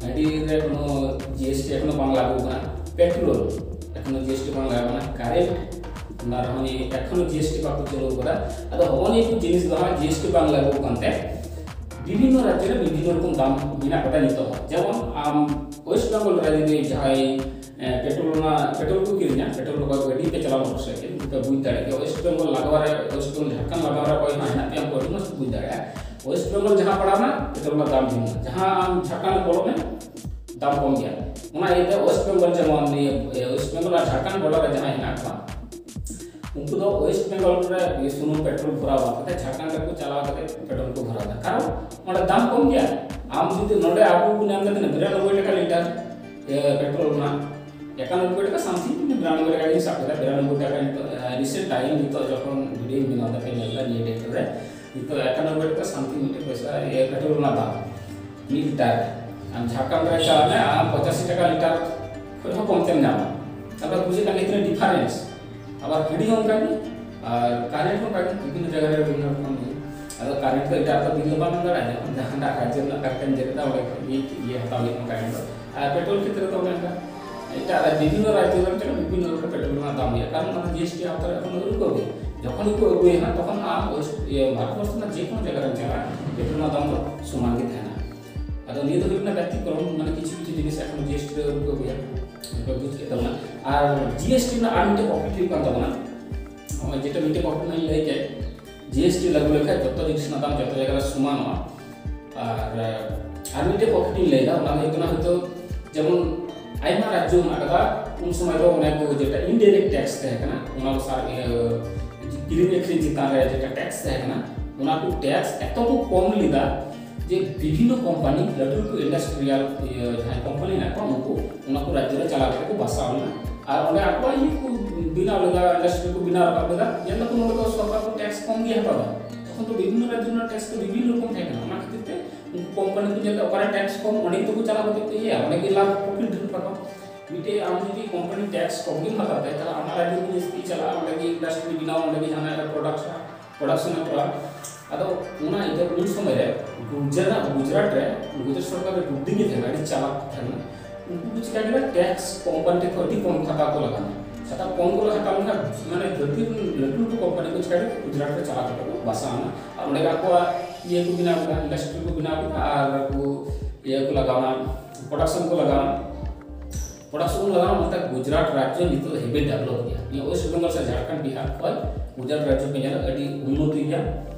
ᱦᱟᱺᱰᱤ ᱨᱮ ᱠᱳᱱᱳ ᱡᱤ ᱮᱥ ᱴᱤ ᱮᱠᱷᱚᱱᱳ ᱵᱟᱝ ᱞᱟᱜᱩ ᱠᱟᱱᱟ᱾ ᱯᱮᱴᱨᱳᱞ, ᱮᱠᱷᱚᱱᱳ ᱡᱤ ᱮᱥ ᱴᱤ ᱵᱟᱝ ᱞᱟᱜᱟᱣ ᱠᱟᱱᱟ᱾ ᱠᱟᱨᱮᱱᱴ, ᱚᱱᱟ ᱨᱮᱦᱚᱸ ᱱᱤᱭᱟᱹ ᱮᱠᱷᱚᱱᱳ ᱡᱤ ᱮᱥ ᱴᱤ ᱵᱟᱠᱚ ᱪᱟᱹᱞᱩ ᱠᱟᱫᱟ᱾ ᱟᱫᱚ ᱦᱚᱸᱜᱼᱚ ᱱᱤᱭᱟᱹ ᱠᱚ ᱡᱤᱱᱤᱥ ᱫᱚ ᱦᱟᱸᱜ ᱡᱤ ᱮᱥ ᱴᱤ ᱵᱟᱝ ᱞᱟᱜᱩ ᱠᱟᱱᱛᱮ ᱵᱤᱵᱷᱤᱱᱱᱚ ᱨᱟᱡᱽᱡᱚ ᱨᱮ ᱵᱤᱵᱷᱤᱱᱱᱚ ᱨᱚᱠᱚᱢ ᱫᱟᱢ ᱢᱮᱱᱟᱜ ᱠᱟᱫᱟ ᱱᱤᱛᱚᱜ ᱦᱚᱸ᱾ ᱡᱮᱢᱚᱱ ᱟᱢ ᱳᱭᱮᱥᱴ ᱵᱮᱝᱜᱚᱞ ᱨᱮ ᱡᱩᱫᱤ ᱡᱟᱦᱟᱸᱭ, ᱮ, ᱯᱮᱴᱨᱳᱞ ᱨᱮᱱᱟᱜ, ᱯᱮᱴᱨᱳᱞ ᱠᱚ ᱠᱤᱨᱤᱧᱟ, ᱯᱮᱴᱨᱳᱞ ᱚᱠᱚᱭ ᱜᱟᱹᱰᱤ ᱯᱮ ᱪᱟᱞᱟᱣ ᱢᱚᱴᱚᱨ ᱥᱟᱭᱠᱮᱞ, ᱩᱱᱠᱩ ᱯᱮ ᱵᱩᱡᱽ ᱫᱟᱲᱮᱭᱟᱜ ᱜᱮᱭᱟ᱾ ᱳᱭᱮᱥᱴ ᱵᱮᱝᱜᱚᱞ ᱞᱟᱜᱟᱣ ᱨᱮ, ᱳᱭᱮᱥᱴ ᱵᱮᱝᱜᱚᱞ ᱡᱷᱟᱲᱠᱷᱚᱸᱰ ᱞᱟᱜᱟᱣ ᱨᱮ ᱚᱠᱚᱭ ᱦᱚᱸ ᱦᱮᱱᱟᱜ ᱯᱮᱭᱟ, ᱩᱱᱠᱩ ᱟᱹᱰᱤ ᱢᱚᱡᱽ ᱯᱮ ᱵᱩᱡᱽ ᱫᱟᱲᱮᱭᱟᱜᱼᱟ᱾ ᱳᱭᱮᱥᱴ ᱵᱮᱝᱜᱚᱞ ᱡᱟᱦᱟᱸ ᱯᱟᱲᱟᱣᱱᱟ, ᱯᱮᱴᱨᱳᱞ ᱨᱮᱱᱟᱜ ᱫᱟᱢ ᱰᱷᱮᱨ ᱢᱮᱱᱟᱜᱼᱟ᱾ ᱡᱟᱦᱟᱸ ᱟᱢ ᱡᱷᱟᱲᱠᱷᱚᱸᱰ ᱵᱚᱞᱚᱜ ᱢᱮ, ᱫᱟᱢ ᱠᱚᱢ ᱜᱮᱭᱟ᱾ ᱚᱱᱟ ᱤᱭᱟᱹᱛᱮ ᱳᱭᱮᱥᱴ ᱵᱮᱝᱜᱚᱞ, ᱡᱮᱢᱚᱱ ᱱᱤᱭᱟᱹ, ᱮ, ᱳᱭᱮᱥᱴ ᱵᱮᱝᱜᱚᱞ ᱟᱨ ᱡᱷᱟᱲᱠᱷᱚᱸᱰ ᱵᱚᱰᱟᱨ ᱨᱮ ᱡᱟᱦᱟᱸᱭ ᱦᱮᱱᱟᱜ ᱠᱚᱣᱟ, ᱩᱱᱠᱩ ᱫᱚ ᱳᱭᱮᱥᱴ ᱵᱮᱝᱜᱚᱞ ᱨᱮ ᱥᱩᱱᱩᱢ ᱯᱮᱴᱨᱳᱞ ᱵᱷᱚᱨᱟᱣ ᱵᱟᱝ ᱠᱟᱛᱮ ᱡᱷᱟᱲᱠᱷᱚᱸᱰ ᱨᱮᱠᱚ ᱪᱟᱞᱟᱣ ᱠᱟᱛᱮ ᱯᱮᱴᱨᱳᱞ ᱠᱚ ᱵᱷᱚᱨᱟᱣ ᱮᱫᱟ᱾ ᱠᱟᱨᱚᱱ ᱚᱸᱰᱮ ᱫᱟᱢ ᱠᱚᱢ ᱜᱮᱭᱟ᱾ ᱟᱢ ᱡᱩᱫᱤ ᱱᱚᱰᱮ ᱟᱵᱚ ᱵᱚᱱ ᱧᱟᱢ ᱮᱫᱟ ᱛᱤᱱᱟᱹᱜ? ᱵᱤᱨᱟᱱᱚᱵᱵᱳᱭ ᱴᱟᱠᱟ ᱞᱤᱴᱟᱨ, ᱮ, ᱯᱮᱴᱨᱳᱞ ᱨᱮᱱᱟᱜ ᱮᱠᱟᱱᱚᱵᱵᱳᱭ ᱴᱟᱠᱟ something, ᱵᱤᱨᱟᱱᱚᱵᱵᱳᱭ ᱴᱟᱠᱟ ᱜᱤᱧ ᱥᱟᱵ ᱠᱮᱫᱟ᱾ ᱵᱤᱨᱟᱱᱚᱵᱵᱳᱭ ᱴᱟᱠᱟ ᱱᱤᱛᱚᱜ, ᱮ, recent time ᱱᱤᱛᱚᱜ ᱡᱚᱠᱷᱚᱱ ᱵᱷᱤᱰᱤᱭᱳᱧ ᱵᱮᱱᱟᱣ ᱮᱫᱟ, ᱯᱮ ᱧᱮᱞ ᱮᱫᱟ ᱱᱤᱭᱟᱹ date ᱨᱮ, ᱱᱤᱛᱚᱜ ᱮᱠᱟᱱᱚᱵᱵᱳᱭ ᱴᱟᱠᱟ something ᱢᱤᱫᱴᱮᱱ ᱯᱚᱭᱥᱟ, ᱤᱭᱟᱹ, ᱯᱮᱴᱨᱳᱞ ᱨᱮᱱᱟᱜ ᱫᱟᱢ ᱢᱤᱫ ᱞᱤᱴᱟᱨ᱾ ᱟᱢ ᱡᱷᱟᱲᱠᱷᱚᱸᱰ ᱨᱮ ᱪᱟᱞᱟᱜ ᱢᱮ, ᱟᱢ ᱯᱚᱸᱪᱟᱥᱤ ᱴᱟᱠᱟ ᱞᱤᱴᱟᱨ ᱠᱷᱚᱱ ᱦᱚᱸ ᱠᱚᱢ ᱛᱮᱢ ᱧᱟᱢᱟ᱾ ᱛᱟᱦᱞᱮ ᱵᱩᱡᱷᱟᱹᱜ ᱠᱟᱱ ᱜᱮᱭᱟ ᱛᱤᱱᱟᱹᱜ difference᱾ ᱟᱵᱟᱨ ᱦᱟᱺᱰᱤ ᱦᱚᱸ ᱚᱱᱠᱟ ᱜᱮ, ᱟᱨ ᱠᱟᱨᱮᱱᱴ ᱦᱚᱸ ᱚᱱᱠᱟ ᱜᱮ, ᱵᱤᱵᱷᱤᱱᱱᱚ ᱡᱟᱭᱜᱟ ᱨᱮ ᱵᱤᱵᱷᱤᱱᱱᱚ ᱨᱚᱠᱚᱢ ᱜᱮ᱾ ᱟᱫᱚ ᱠᱟᱨᱮᱱᱴ ᱫᱚ ᱮᱴᱟᱜ ᱫᱚ ᱵᱤᱞ ᱫᱚ ᱵᱟᱢ ᱮᱢ ᱫᱟᱲᱮᱭᱟᱜᱼᱟ, ᱡᱚᱠᱷᱚᱱ ᱡᱟᱦᱟᱸᱴᱟᱜ ᱨᱟᱡᱽᱡᱚ ᱨᱮᱱᱟᱜ ᱠᱟᱨᱮᱱᱴ ᱮᱢ ᱡᱮᱨᱮᱫᱟ, ᱚᱸᱰᱮ ᱠᱷᱚᱱ ᱜᱮ ᱤᱭᱟᱹ ᱦᱟᱛᱟᱣ ᱦᱩᱭᱩᱜᱼᱟ ᱠᱟᱨᱮᱱᱴ ᱫᱚ᱾ ᱟᱨ ᱯᱮᱴᱨᱳᱞ ᱠᱷᱮᱛᱨᱮ ᱫᱚ ᱚᱱᱮ ᱚᱱᱠᱟ, ᱮᱴᱟᱜ ᱨᱟᱡᱽ, ᱵᱤᱵᱷᱤᱱᱱᱚ ᱨᱟᱡᱽᱡᱚ ᱨᱮ ᱵᱤᱵᱷᱤᱱᱱᱚ ᱨᱚᱠᱚᱢ ᱯᱮᱴᱨᱳᱞ ᱨᱮᱱᱟᱜ ᱫᱟᱢ ᱦᱩᱭᱩᱜᱼᱟ, ᱠᱟᱨᱚᱱ ᱚᱱᱟ ᱡᱤ ᱮᱥ ᱴᱤ ᱟᱣᱛᱟ ᱨᱮ ᱮᱠᱷᱚᱱ ᱟᱹᱣᱨᱤ ᱠᱚ ᱟᱹᱜᱩᱭᱟ᱾ ᱡᱚᱠᱷᱚᱱ ᱜᱮᱠᱚ ᱟᱹᱜᱩᱭᱟ ᱦᱟᱸᱜ, ᱛᱚᱠᱷᱚᱱ ᱟᱢ ᱳᱭᱮᱥᱴ, ᱤᱭᱟᱹ, ᱵᱷᱟᱨᱚᱛ ᱵᱚᱨᱥᱚ ᱨᱮᱱᱟᱜ ᱡᱮ ᱠᱳᱱᱳ ᱡᱟᱭᱜᱟ ᱨᱮᱢ ᱪᱟᱞᱟᱜᱼᱟ, ᱯᱮᱴᱨᱳᱞ ᱨᱮᱱᱟᱜ ᱫᱟᱢ ᱫᱚ ᱥᱚᱢᱟᱱ ᱜᱮ ᱛᱟᱦᱮᱱᱟ᱾ ᱟᱫᱚ ᱱᱤᱭᱟᱹ ᱫᱚ ᱦᱩᱭᱩᱜ ᱠᱟᱱᱟ ᱵᱮᱛᱤᱠᱨᱚᱢ, ᱢᱟᱱᱮ ᱠᱤᱪᱷᱩ ᱠᱤᱪᱷᱩ ᱡᱤᱱᱤᱥ ᱮᱠᱷᱚᱱ ᱡᱤ ᱮᱥ ᱴᱤ ᱨᱮ ᱟᱹᱣᱨᱤ ᱠᱚ ᱟᱹᱜᱩᱭᱟ, ᱯᱮ ᱵᱩᱡᱽ ᱠᱮᱫ ᱛᱟᱵᱚᱱᱟ᱾ ᱟᱨ ᱡᱤ ᱮᱥ ᱴᱤ ᱨᱮᱱᱟᱜ ᱟᱨ ᱢᱤᱫᱴᱮᱱ ᱯᱨᱚᱯᱷᱤᱴ ᱦᱩᱭᱩᱜ ᱠᱟᱱ ᱛᱟᱵᱚᱱᱟ, ᱱᱚᱜᱼᱚᱭ ᱡᱮᱴᱟ ᱢᱤᱫᱴᱮᱱ ᱯᱨᱚᱯᱷᱤᱴ ᱢᱟᱧ ᱞᱟᱹᱭ ᱠᱮᱫ, ᱡᱤ ᱮᱥ ᱴᱤ ᱞᱟᱹᱜᱩ ᱞᱮᱠᱷᱟᱱ ᱡᱚᱛᱚ ᱡᱤᱱᱤᱥ ᱨᱮᱱᱟᱜ ᱫᱟᱢ ᱡᱚᱛᱚ ᱡᱟᱭᱜᱟ ᱨᱮ ᱥᱚᱢᱟᱱᱚᱜᱼᱟ᱾ ᱟᱨ, ᱟᱨ ᱢᱤᱫᱴᱮᱱ ᱯᱨᱚᱯᱷᱤᱴ ᱤᱧ ᱞᱟᱹᱭᱫᱟ, ᱚᱱᱟ ᱫᱚ ᱦᱩᱭᱩᱜ ᱠᱟᱱᱟ ᱦᱚᱭᱛᱳ ᱡᱮᱢᱚᱱ ᱟᱭᱢᱟ ᱨᱟᱡᱽᱡᱚ ᱢᱮᱱᱟᱜ ᱠᱟᱫᱟ, ᱩᱱ ᱥᱚᱢᱚᱭ ᱫᱚ ᱚᱱᱟ ᱠᱚ ᱡᱮᱴᱟ indirect tax ᱛᱟᱦᱮᱸ ᱠᱟᱱᱟ, ᱚᱱᱟ ᱠᱚ ᱥᱟᱨ, ᱤᱭᱟᱹ, ᱠᱤᱨᱤᱧ ᱟᱹᱠᱷᱨᱤᱧ ᱪᱮᱛᱟᱱ ᱨᱮ ᱡᱮᱴᱟ tax ᱛᱟᱦᱮᱸ ᱠᱟᱱᱟ, ᱚᱱᱟ ᱠᱚ tax ᱮᱛᱚ ᱠᱚ ᱠᱚᱢ ᱞᱮᱫᱟ ᱡᱮ ᱵᱤᱵᱷᱤᱱᱱᱚ ᱠᱳᱢᱯᱟᱱᱤ, ᱞᱟᱹᱴᱩ ᱞᱟᱹᱴᱩ industrial, ᱤᱭᱟᱹ, ᱡᱟᱦᱟᱸᱭ ᱠᱳᱢᱯᱟᱱᱤ ᱢᱮᱱᱟᱜ ᱠᱚᱣᱟ, ᱩᱱᱠᱩ ᱚᱱᱟ ᱠᱚ ᱨᱟᱡᱽᱡᱚ ᱨᱮ ᱪᱟᱞᱟᱣ ᱠᱟᱛᱮ ᱠᱚ ᱵᱟᱥᱟᱣ ᱞᱮᱱᱟ᱾ ᱟᱨ ᱚᱸᱰᱮ ᱟᱠᱚᱣᱟᱜ ᱤᱭᱟᱹ ᱠᱚ ᱵᱮᱱᱟᱣ ᱞᱮᱫᱟ, industry ᱠᱚ ᱵᱮᱱᱟᱣ ᱨᱟᱠᱟᱵ ᱞᱮᱫᱟ, ᱧᱮᱞ ᱫᱟᱠᱚ ᱱᱚᱰᱮ ᱫᱚ ᱥᱚᱨᱠᱟᱨ ᱠᱚ tax ᱠᱚᱢ ᱜᱮ ᱦᱟᱛᱟᱣ ᱮᱫᱟ᱾ ᱛᱚᱠᱷᱚᱱ ᱫᱚ ᱵᱤᱵᱷᱤᱱᱱᱚ ᱨᱟᱡᱽᱡᱚ ᱨᱮᱱᱟᱜ tax ᱫᱚ ᱵᱤᱵᱷᱤᱱᱱᱚ ᱨᱚᱠᱚᱢ ᱛᱟᱦᱮᱸ ᱠᱟᱱᱟ, ᱚᱱᱟ ᱠᱷᱟᱹᱛᱤᱨ ᱛᱮ ᱩᱱᱠᱩ ᱠᱳᱢᱯᱟᱱᱤ ᱠᱚ ᱧᱮᱞ ᱮᱫᱟ ᱚᱠᱟᱨᱮ tax ᱠᱚᱢ, ᱚᱸᱰᱮ ᱜᱮᱛᱚ ᱠᱚ ᱪᱟᱞᱟᱣ ᱠᱟᱛᱮ ᱠᱚ ᱤᱭᱟᱹᱭᱟ, ᱚᱸᱰᱮ ᱜᱮ ᱞᱟᱵᱷ profit ᱰᱷᱮᱨ ᱛᱟᱠᱚᱣᱟ᱾ ᱢᱤᱫᱴᱮᱡ ᱟᱢ ᱡᱩᱫᱤ ᱠᱳᱢᱯᱟᱱᱤ tax ᱠᱚᱢ ᱜᱮᱢ ᱦᱟᱛᱟᱣ ᱛᱟᱭ, ᱛᱟᱦᱞᱮ ᱟᱢᱟᱜ ᱨᱟᱡᱽᱡᱚ ᱨᱮ ᱡᱟᱹᱥᱛᱤ ᱪᱟᱞᱟᱜᱼᱟ, ᱚᱸᱰᱮ ᱜᱮ industry ᱵᱮᱱᱟᱣ, ᱚᱸᱰᱮ ᱜᱮ ᱡᱟᱦᱟᱱᱟᱜ production, production ᱮ ᱠᱚᱨᱟᱣᱟ᱾ ᱟᱫᱚ ᱚᱱᱟ ᱤᱭᱟᱹᱛᱮ ᱩᱱ ᱥᱚᱢᱚᱭ ᱨᱮ ᱜᱩᱡᱽᱨᱟᱴ, ᱜᱩᱡᱽᱨᱟᱴ ᱨᱮ, ᱜᱩᱡᱽᱨᱟᱴ ᱥᱚᱨᱠᱟᱨ ᱨᱮ ᱵᱩᱫᱽᱫᱷᱤ ᱜᱮ ᱛᱟᱦᱮᱸ ᱠᱟᱱᱟ, ᱟᱹᱰᱤ ᱪᱟᱞᱟᱠ ᱛᱟᱦᱮᱸ ᱠᱟᱱᱟ᱾ ᱩᱱᱠᱩ ᱠᱚ ᱪᱤᱠᱟ ᱠᱮᱫᱟ, tax ᱠᱳᱢᱯᱟᱱᱤ ᱴᱷᱮᱱ ᱠᱷᱚᱱ ᱟᱹᱰᱤ ᱠᱚᱢ ᱦᱟᱛᱟᱣ ᱠᱚ ᱞᱟᱜᱟᱣ ᱮᱱᱟ᱾ ᱦᱟᱛᱟᱣ ᱠᱚᱢ ᱠᱚ ᱦᱟᱛᱟᱣ ᱞᱮᱠᱷᱟᱱ, ᱢᱟᱱᱮ, ᱫᱷᱟᱹᱨᱛᱤ ᱨᱮᱱ ᱞᱟᱹᱴᱩ ᱞᱟᱹᱴᱩ ᱠᱳᱢᱯᱟᱱᱤ ᱠᱚ ᱪᱤᱠᱟ ᱠᱮᱫᱟ, ᱜᱩᱡᱽᱨᱟᱴ ᱨᱮ ᱪᱟᱞᱟᱣ ᱠᱟᱛᱮ ᱠᱚ ᱵᱟᱥᱟ ᱮᱱᱟ᱾ ᱟᱨ ᱚᱸᱰᱮ ᱜᱮ ᱟᱠᱚᱣᱟᱜ ᱤᱭᱟᱹ ᱠᱚ ᱵᱮᱱᱟᱣ ᱠᱮᱫᱟ, industry ᱠᱚ ᱵᱮᱱᱟᱣ ᱠᱮᱫᱟ, ᱟᱨ ᱠᱚ ᱤᱭᱟᱹ ᱠᱚ ᱞᱟᱜᱟᱣ ᱮᱱᱟ, production ᱠᱚ ᱞᱟᱜᱟᱣ ᱮᱱᱟ᱾ Production ᱠᱚ ᱞᱟᱜᱟᱣ ᱮᱱᱟ, ᱚᱱᱟᱛᱮ ᱜᱩᱡᱽᱨᱟᱴ ᱨᱟᱡᱽᱡᱚ ᱱᱤᱛᱚᱜ ᱫᱚ heavy develop ᱜᱮᱭᱟ᱾ ᱱᱤᱭᱟᱹ West Bengal ᱥᱮ ᱡᱷᱟᱲᱠᱷᱚᱸᱰ, ᱵᱤᱦᱟᱨ ᱠᱷᱚᱱ ᱜᱩᱡᱽᱨᱟᱴ ᱨᱟᱡᱽᱡᱚ ᱯᱮ ᱧᱮᱞᱟ, ᱟᱹᱰᱤ ᱩᱱᱱᱚᱛᱤ ᱜᱮᱭᱟ᱾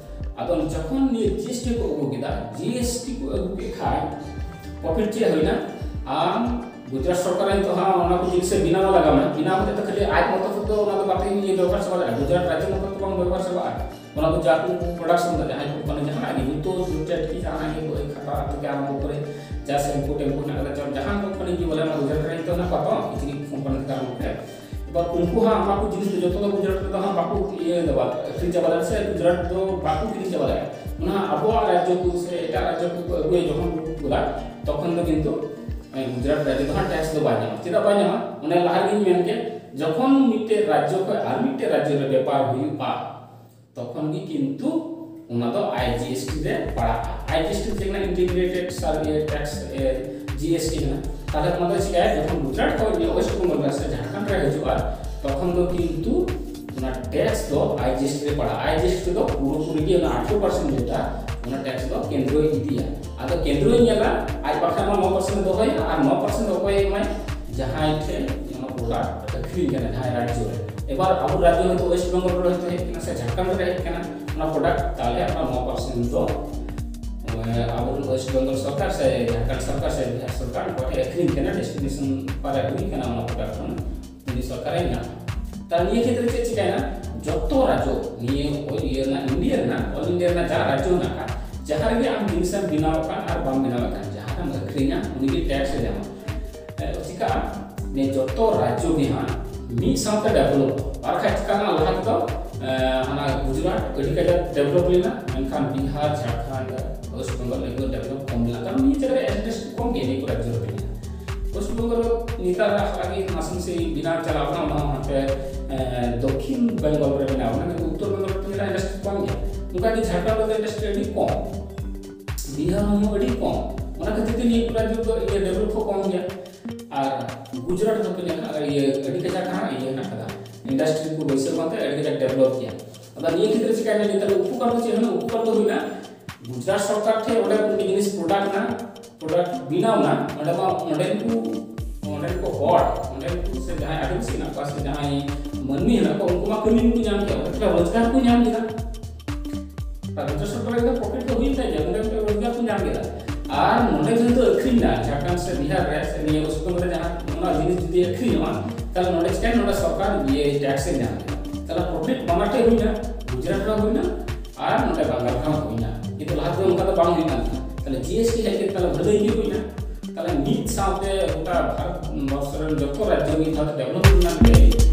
ᱟᱫᱚ ᱡᱚᱠᱷᱚᱱ ᱱᱤᱭᱟᱹ ᱡᱤ ᱮᱥ ᱴᱤ ᱠᱚ ᱟᱹᱜᱩ ᱠᱮᱫᱟ, ᱡᱤ ᱮᱥ ᱴᱤ ᱠᱚ ᱟᱹᱜᱩ ᱠᱮᱫ ᱠᱷᱟᱱ profit ᱪᱮᱫ ᱦᱩᱭᱱᱟ? ᱟᱢ ᱜᱩᱡᱽᱨᱟᱴ ᱥᱚᱨᱠᱟᱨ ᱱᱤᱛᱚᱜ ᱦᱟᱸᱜ ᱚᱱᱟ ᱠᱚ ᱡᱤᱱᱤᱥ ᱮ ᱵᱮᱱᱟᱣ ᱞᱟᱜᱟᱣ ᱢᱮ, ᱵᱮᱱᱟᱣ ᱠᱟᱛᱮ ᱫᱚ ᱠᱷᱟᱹᱞᱤ ᱟᱡ ᱢᱚᱛᱚ ᱛᱮᱫᱚ ᱚᱱᱟ ᱫᱚ ᱵᱟᱯᱮ ᱤᱭᱟᱹ ᱵᱮᱵᱚᱦᱟᱨ ᱪᱟᱵᱟ ᱫᱟᱲᱮᱭᱟᱜᱼᱟ, ᱜᱩᱡᱽᱨᱟᱴ ᱨᱟᱡᱽᱡᱚ ᱢᱚᱛᱚ ᱫᱚ ᱵᱟᱝ ᱵᱮᱵᱚᱦᱟᱨ ᱪᱟᱵᱟᱜᱼᱟ᱾ ᱚᱱᱟ ᱠᱚ ᱡᱟ ᱠᱚ production ᱫᱟ, ᱡᱟᱦᱟᱸᱭ ᱠᱳᱢᱯᱟᱱᱤ ᱡᱟᱦᱟᱱᱟᱜ ᱜᱮ, ᱡᱩᱛᱟᱹ, ᱡᱩᱛᱟᱹ ᱪᱟᱹᱴᱠᱤ, ᱡᱟᱦᱟᱱᱟᱜ ᱜᱮ, ᱵᱳᱭ ᱠᱷᱟᱛᱟ ᱛᱷᱮᱠᱮ ᱟᱨᱟᱢᱵᱷᱚ ᱠᱚᱨᱮ, ᱡᱟ shampoo ᱴᱮᱢᱯᱩ ᱦᱮᱱᱟᱜ ᱠᱟᱫᱟ, ᱡᱟ-, ᱡᱟᱦᱟᱱ ᱠᱳᱢᱯᱟᱱᱤ ᱜᱮ ᱵᱚᱞᱮ, ᱚᱱᱟ ᱜᱩᱡᱽᱨᱟᱴ ᱨᱮ ᱱᱤᱛᱚᱜ ᱦᱮᱱᱟᱜ ᱠᱚᱣᱟ ᱛᱚ, ᱠᱤᱪᱨᱤᱡ ᱠᱳᱢᱯᱟᱱᱤ ᱛᱷᱮᱠᱮ ᱟᱨᱟᱢᱵᱷᱚ ᱠᱚᱨᱮ᱾ ᱮᱵᱟᱨ ᱩᱱᱠᱩ ᱦᱟᱸᱜ ᱚᱱᱟ ᱠᱚ ᱡᱤᱱᱤᱥ ᱫᱚ ᱡᱚᱛᱚ ᱫᱚ ᱜᱩᱡᱽᱨᱟᱴ ᱨᱮᱫᱚ ᱦᱟᱸᱜ ᱵᱟᱠᱚ ᱤᱭᱟᱹ ᱫᱟᱵᱟ, ᱟᱹᱠᱷᱨᱤᱧ ᱪᱟᱵᱟ ᱫᱟᱲᱮᱭᱟᱜᱼᱟ, ᱥᱮ ᱜᱩᱡᱽᱨᱟᱴ ᱫᱚ ᱵᱟᱠᱚ ᱠᱤᱨᱤᱧ ᱪᱟᱵᱟ ᱫᱟᱲᱮᱭᱟᱜᱼᱟ᱾ ᱚᱱᱟ ᱟᱵᱚᱣᱟᱜ ᱨᱟᱡᱽᱡᱚ ᱠᱚ ᱥᱮ ᱮᱴᱟᱜ ᱨᱟᱡᱽᱡᱚ ᱠᱚ ᱠᱚ ᱟᱹᱜᱩᱭᱟ, ᱡᱚᱠᱷᱚᱱ ᱠᱚ ᱟᱹᱜᱩᱭᱟ, ᱛᱚᱠᱷᱚᱱ ᱫᱚ ᱠᱤᱱᱛᱩ, ᱮ, ᱜᱩᱡᱽᱨᱟᱴ ᱨᱟᱡᱽᱡᱚ ᱫᱚ ᱦᱟᱸᱜ tax ᱫᱚ ᱵᱟᱭ ᱧᱟᱢᱟ᱾ ᱪᱮᱫᱟᱜ ᱵᱟᱭ ᱧᱟᱢᱟ? ᱚᱱᱮ ᱞᱟᱦᱟ ᱨᱮᱜᱮᱧ ᱢᱮᱱ ᱠᱮᱫ, ᱡᱚᱠᱷᱚᱱ ᱢᱤᱫᱴᱮᱡ ᱨᱟᱡᱽᱡᱚ ᱠᱷᱚᱱ ᱟᱨ ᱢᱤᱫᱴᱮᱡ ᱨᱟᱡᱽᱡᱚ ᱨᱮ ᱵᱮᱯᱟᱨ ᱦᱩᱭᱩᱜᱼᱟ, ᱛᱚᱠᱷᱚᱱ ᱜᱮ ᱠᱤᱱᱛᱩ ᱚᱱᱟ ᱫᱚ ᱟᱭ ᱡᱤ ᱮᱥ ᱴᱤ ᱨᱮ ᱯᱟᱲᱟᱜᱼᱟ᱾ ᱟᱭ ᱡᱤ ᱮᱥ ᱴᱤ ᱫᱚ ᱪᱮᱫ ᱠᱟᱱᱟ? ᱤᱱᱴᱤᱜᱨᱮᱴᱮᱰ ᱴᱮᱠᱥ ᱡᱤ ᱮᱥ ᱴᱤ ᱠᱟᱱᱟ᱾ ᱛᱟᱦᱞᱮ ᱚᱱᱟ ᱫᱚ ᱪᱤᱠᱟᱹᱭᱟ? ᱡᱚᱠᱷᱚᱱ ᱜᱩᱡᱽᱨᱟᱴ ᱠᱷᱚᱱ ᱱᱤᱭᱟᱹ ᱳᱭᱮᱥᱴ ᱵᱮᱝᱜᱚᱞ ᱨᱮ ᱥᱮ ᱡᱷᱟᱲᱠᱷᱚᱸᱰ ᱨᱮ ᱦᱤᱡᱩᱜᱼᱟ, ᱛᱚᱠᱷᱚᱱ ᱫᱚ ᱠᱤᱱᱛᱩ ᱚᱱᱟ ᱴᱮᱠᱥ ᱫᱚ ᱟᱭ ᱡᱤ ᱮᱥ ᱴᱤ ᱨᱮ ᱯᱟᱲᱟᱜᱼᱟ᱾ ᱟᱭ ᱡᱤ ᱮᱥ ᱴᱤ ᱫᱚ ᱯᱩᱨᱟᱹᱯᱩᱨᱤ ᱜᱮ ᱚᱱᱟ ᱟᱴᱷᱨᱚ ᱯᱟᱨᱥᱮᱱᱴ ᱡᱮᱴᱟ, ᱚᱱᱟ ᱴᱮᱠᱥ ᱫᱚ ᱠᱮᱱᱫᱨᱚᱭ ᱤᱫᱤᱭᱟ᱾ ᱟᱫᱚ ᱠᱮᱱᱫᱨᱚᱭ ᱧᱮᱞᱟ, ᱟᱡ ᱵᱟᱠᱷᱨᱟ ᱢᱟ ᱱᱚ ᱯᱟᱨᱥᱮᱱᱴ ᱫᱚᱦᱚᱭᱟ, ᱟᱨ ᱱᱚ ᱯᱟᱨᱥᱮᱱᱴ ᱚᱠᱚᱭᱮ ᱮᱢᱟᱭ? ᱡᱟᱦᱟᱸᱭ ᱴᱷᱮᱱ ᱚᱱᱟ ᱯᱨᱚᱰᱟᱠᱴ ᱟᱹᱠᱷᱨᱤᱧ ᱠᱟᱱᱟ, ᱡᱟᱦᱟᱸᱭ ᱨᱟᱡᱽᱡᱚ ᱨᱮ᱾ ᱮᱵᱟᱨ ᱟᱵᱚ ᱨᱟᱡᱽᱡᱚ ᱦᱚᱭᱛᱳ ᱳᱭᱮᱥᱴ ᱵᱮᱝᱜᱚᱞ ᱨᱮ ᱦᱚᱭᱛᱳ ᱦᱮᱡ ᱠᱟᱱᱟ ᱥᱮ ᱡᱷᱟᱲᱠᱷᱚᱸᱰ ᱨᱮ ᱦᱮᱡ ᱠᱟᱱᱟ ᱚᱱᱟ ᱯᱨᱚᱰᱟᱠᱴ, ᱛᱟᱦᱞᱮ ᱚᱱᱟ ᱱᱚ ᱯᱟᱨᱥᱮᱱᱴ ᱫᱚ, ᱮ, ᱟᱵᱚᱨᱮᱱ ᱳᱭᱮᱥᱴ ᱵᱮᱝᱜᱚᱞ ᱥᱚᱨᱠᱟᱨ ᱥᱮ ᱡᱷᱟᱲᱠᱷᱚᱸᱰ ᱥᱚᱨᱠᱟᱨ ᱥᱮ ᱵᱤᱦᱟᱨ ᱥᱚᱨᱠᱟᱨ ᱚᱠᱚᱭ ᱴᱷᱮᱱ ᱟᱹᱠᱷᱨᱤᱧ ᱠᱟᱱᱟ, ᱰᱮᱥᱴᱤᱱᱮᱥᱚᱱ ᱚᱠᱟᱨᱮ ᱦᱩᱭ ᱠᱟᱱᱟ ᱚᱱᱟ ᱯᱨᱚᱰᱟᱠᱴ ᱚᱱᱟ ᱩᱱᱤ ᱥᱚᱨᱠᱟᱨᱮ ᱧᱟᱢᱟ᱾ ᱛᱟᱦᱞᱮ ᱱᱤᱭᱟᱹ ᱠᱷᱮᱛᱨᱮ ᱪᱮᱫ ᱪᱤᱠᱟᱭᱱᱟ? ᱡᱚᱛᱚ ᱨᱟᱡᱽᱡᱚ, ᱱᱤᱭᱟᱹ ᱚᱠᱚᱭ ᱤᱭᱟᱹ ᱨᱮᱱᱟᱜ, ᱤᱱᱰᱤᱭᱟ ᱨᱮᱱᱟᱜ, ᱚᱞ ᱤᱱᱰᱤᱭᱟ ᱨᱮᱱᱟᱜ ᱡᱟᱦᱟᱸ ᱨᱟᱡᱽᱡᱚ ᱢᱮᱱᱟᱜ ᱟᱠᱟᱫ, ᱡᱟᱦᱟᱸ ᱨᱮᱜᱮ ᱟᱢ ᱡᱤᱱᱤᱥ ᱮᱢ ᱵᱮᱱᱟᱣ ᱟᱠᱟᱱ ᱟᱨ ᱵᱟᱢ ᱵᱮᱱᱟᱣ ᱟᱠᱟᱱ, ᱡᱟᱦᱟᱸ ᱨᱮᱢ ᱟᱹᱠᱷᱨᱤᱧᱟ, ᱩᱱᱤᱜᱮ ᱴᱮᱠᱥ ᱮ ᱧᱟᱢᱟ᱾ ᱮ, ᱪᱤᱠᱟᱹᱜᱼᱟ? ᱱᱤᱭᱟᱹ ᱡᱚᱛᱚ ᱨᱟᱡᱽᱡᱚ ᱜᱮ ᱦᱟᱸᱜ ᱢᱤᱫ ᱥᱟᱶᱛᱮ ᱰᱮᱵᱷᱞᱚᱯ᱾ ᱟᱨ ᱠᱷᱟᱡ ᱪᱤᱠᱟᱹᱜᱼᱟ? ᱞᱟᱦᱟ ᱛᱮᱫᱚ, ᱮ, ᱦᱟᱱᱟ ᱜᱩᱡᱽᱨᱟᱴ ᱟᱹᱰᱤ ᱠᱟᱡᱟᱠ ᱰᱮᱵᱷᱞᱚᱯ ᱞᱮᱱᱟ, ᱢᱮᱱᱠᱷᱟᱱ ᱵᱤᱦᱟᱨ, ᱡᱷᱟᱲᱠᱷᱚᱸᱰ, ᱳᱭᱮᱥᱴ ᱵᱮᱝᱜᱚᱞ ᱮᱜᱩᱞᱳ ᱰᱮᱵᱷᱞᱚᱯ ᱠᱚᱢ ᱞᱮᱱᱟ, ᱠᱟᱨᱚᱱ ᱱᱤᱭᱟᱹ ᱡᱟᱭᱜᱟ ᱨᱮ ᱤᱱᱰᱟᱥᱴᱨᱤ ᱠᱚᱢ ᱜᱮᱭᱟ ᱱᱤᱭᱟᱹ ᱠᱚ ᱨᱟᱡᱽᱡᱚ ᱨᱮ ᱢᱮᱱᱟᱜᱼᱟ᱾ ᱯᱚᱥᱪᱤᱢ ᱵᱚᱝᱜᱚ ᱨᱮ ᱱᱮᱛᱟᱨ ᱦᱟᱞᱟᱜᱮ ᱱᱟᱥᱮ ᱱᱟᱥᱮ ᱵᱮᱱᱟᱣ ᱪᱟᱞᱟᱣ ᱠᱟᱱᱟ, ᱚᱱᱟ ᱦᱚᱸ ᱦᱟᱱᱛᱮ, ᱮ, ᱫᱚᱠᱠᱷᱤᱱ ᱵᱮᱝᱜᱚᱞ ᱨᱮ ᱵᱮᱱᱟᱣ ᱠᱟᱱᱟ, ᱠᱤᱱᱛᱩ ᱩᱛᱛᱚᱨ ᱵᱮᱝᱜᱚᱞ ᱨᱮ ᱧᱮᱞᱟ ᱤᱱᱰᱟᱥᱴᱨᱤ ᱠᱚᱢ ᱜᱮᱭᱟ᱾ ᱚᱱᱠᱟ ᱜᱮ ᱡᱷᱟᱲᱠᱷᱚᱸᱰ ᱨᱮᱫᱚ ᱤᱱᱰᱟᱥᱴᱨᱤ ᱟᱹᱰᱤ ᱠᱚᱢ, ᱵᱤᱦᱟᱨ ᱦᱚᱸ ᱟᱹᱰᱤ ᱠᱚᱢ᱾ ᱚᱱᱟ ᱠᱷᱟᱹᱛᱤᱨ ᱛᱮ ᱱᱤᱭᱟᱹ ᱠᱚ ᱨᱟᱡᱽᱡᱚ ᱫᱚ ᱤᱭᱟᱹ ᱰᱮᱵᱷᱞᱚᱯ ᱦᱚᱸ ᱠᱚᱢ ᱜᱮᱭᱟ᱾ ᱟᱨ ᱜᱩᱡᱽᱨᱟᱴ ᱫᱚᱯᱮ ᱧᱮᱞᱟ, ᱤᱭᱟᱹ ᱟᱹᱰᱤ ᱠᱟᱡᱟᱠ ᱦᱟᱸᱜ ᱤᱭᱟᱹ ᱦᱮᱱᱟᱜ ᱠᱟᱫᱟ, ᱤᱱᱰᱟᱥᱴᱨᱤ ᱠᱚ ᱵᱟᱹᱭᱥᱟᱹᱣ ᱠᱟᱱᱛᱮ ᱟᱹᱰᱤ ᱠᱟᱡᱟᱠ ᱰᱮᱵᱷᱞᱚᱯ ᱜᱮᱭᱟ᱾ ᱟᱫᱚ ᱱᱤᱭᱟᱹ ᱠᱷᱮᱛᱨᱮ ᱪᱤᱠᱟᱭᱱᱟ? ᱱᱮᱛᱟᱨ ᱩᱯᱚᱠᱟᱨ ᱫᱚ ᱪᱮᱫ ᱦᱩᱭᱱᱟ? ᱩᱯᱚᱠᱟᱨ ᱫᱚ ᱦᱩᱭᱱᱟ ᱜᱩᱡᱽᱨᱟᱴ ᱥᱚᱨᱠᱟᱨ ᱴᱷᱮᱱ ᱚᱸᱰᱮ ᱢᱤᱫᱴᱮᱱ ᱡᱤᱱᱤᱥ ᱯᱨᱚᱰᱟᱠᱴ ᱮᱱᱟ, ᱯᱨᱚᱰᱟᱠᱴ ᱵᱮᱱᱟᱣ ᱮᱱᱟ, ᱚᱸᱰᱮ ᱢᱟ ᱚᱸᱰᱮᱱ ᱠᱚ, ᱚᱸᱰᱮᱱ ᱠᱚ ᱦᱚᱲ, ᱚᱸᱰᱮᱱ ᱠᱚ ᱥᱮ ᱡᱟᱦᱟᱸᱭ ᱟᱹᱫᱤᱵᱟᱹᱥᱤ ᱦᱮᱱᱟᱜ ᱠᱚᱣᱟ ᱥᱮ ᱡᱟᱦᱟᱸᱭ ᱢᱟᱹᱱᱢᱤ ᱦᱮᱱᱟᱜ ᱠᱚᱣᱟ, ᱩᱱᱠᱩ ᱢᱟ ᱠᱟᱹᱢᱤ ᱠᱚ ᱧᱟᱢ ᱠᱮᱫᱟ, ᱚᱸᱰᱮ ᱠᱷᱚᱱ ᱨᱳᱡᱽᱜᱟᱨ ᱠᱚ ᱧᱟᱢ ᱠᱮᱫᱟ᱾ ᱨᱟᱡᱽᱡᱚ ᱥᱚᱨᱠᱟᱨ ᱨᱮ ᱯᱨᱚᱯᱷᱤᱴ ᱫᱚ ᱦᱩᱭᱩᱜ ᱛᱟᱭ ᱜᱮᱭᱟ, ᱚᱸᱰᱮ ᱢᱤᱫᱴᱮᱱ ᱨᱳᱡᱽᱜᱟᱨ ᱠᱚ ᱧᱟᱢ ᱠᱮᱫᱟ᱾ ᱟᱨ ᱱᱚᱸᱰᱮ ᱡᱮᱦᱮᱛᱩ ᱟᱹᱠᱷᱨᱤᱧ ᱮᱱᱟ, ᱡᱷᱟᱲᱠᱷᱚᱸᱰ ᱥᱮ ᱵᱤᱦᱟᱨ ᱨᱮ ᱥᱮ ᱱᱤᱭᱟᱹ ᱯᱚᱥᱪᱤᱢ ᱵᱚᱝᱜᱚ ᱨᱮ ᱡᱟᱦᱟᱸ ᱚᱱᱟ ᱡᱤᱱᱤᱥ ᱡᱩᱫᱤ ᱟᱹᱠᱷᱨᱤᱧᱚᱜᱼᱟ, ᱛᱟᱦᱞᱮ ᱱᱚᱸᱰᱮ ᱪᱤᱠᱟᱹᱭᱮᱱᱟ? ᱱᱚᱸᱰᱮ ᱥᱚᱨᱠᱟᱨ ᱤᱭᱟᱹ ᱴᱮᱠᱥ ᱮ ᱧᱟᱢ ᱠᱮᱫᱟ᱾ ᱛᱟᱦᱞᱮ ᱯᱨᱚᱯᱷᱤᱴ ᱵᱟᱱᱟᱨ ᱴᱷᱮᱡ ᱦᱩᱭᱱᱟ, ᱜᱩᱡᱽᱨᱟᱴ ᱨᱮᱦᱚᱸ ᱦᱩᱭᱱᱟ ᱟᱨ ᱱᱚᱸᱰᱮ ᱵᱟᱝᱜᱟᱞ ᱨᱮᱦᱚᱸ ᱦᱩᱭᱱᱟ᱾ ᱠᱤᱱᱛᱩ ᱞᱟᱦᱟ ᱛᱮᱫᱚ ᱚᱱᱠᱟ ᱫᱚ ᱵᱟᱝ ᱦᱩᱭᱩᱜ ᱠᱟᱱ ᱛᱟᱦᱮᱸᱫ᱾ ᱛᱟᱦᱞᱮ ᱡᱤ ᱮᱥ ᱴᱤ ᱦᱮᱡ ᱠᱟᱛᱮ ᱛᱟᱦᱞᱮ ᱵᱷᱟᱹᱞᱟᱹᱭ ᱜᱮ ᱦᱩᱭᱱᱟ᱾ ᱛᱟᱦᱞᱮ ᱢᱤᱫ ᱥᱟᱶᱛᱮ ᱜᱚᱴᱟ ᱵᱷᱟᱨᱚᱛ ᱵᱚᱨᱥᱚ ᱨᱮᱱ ᱡᱚᱛᱚ ᱨᱟᱡᱽᱡᱚ ᱢᱤᱫ ᱫᱷᱟᱣ ᱛᱮ ᱰᱮᱵᱷᱞᱚᱯ ᱨᱮᱱᱟᱜ ᱜᱮ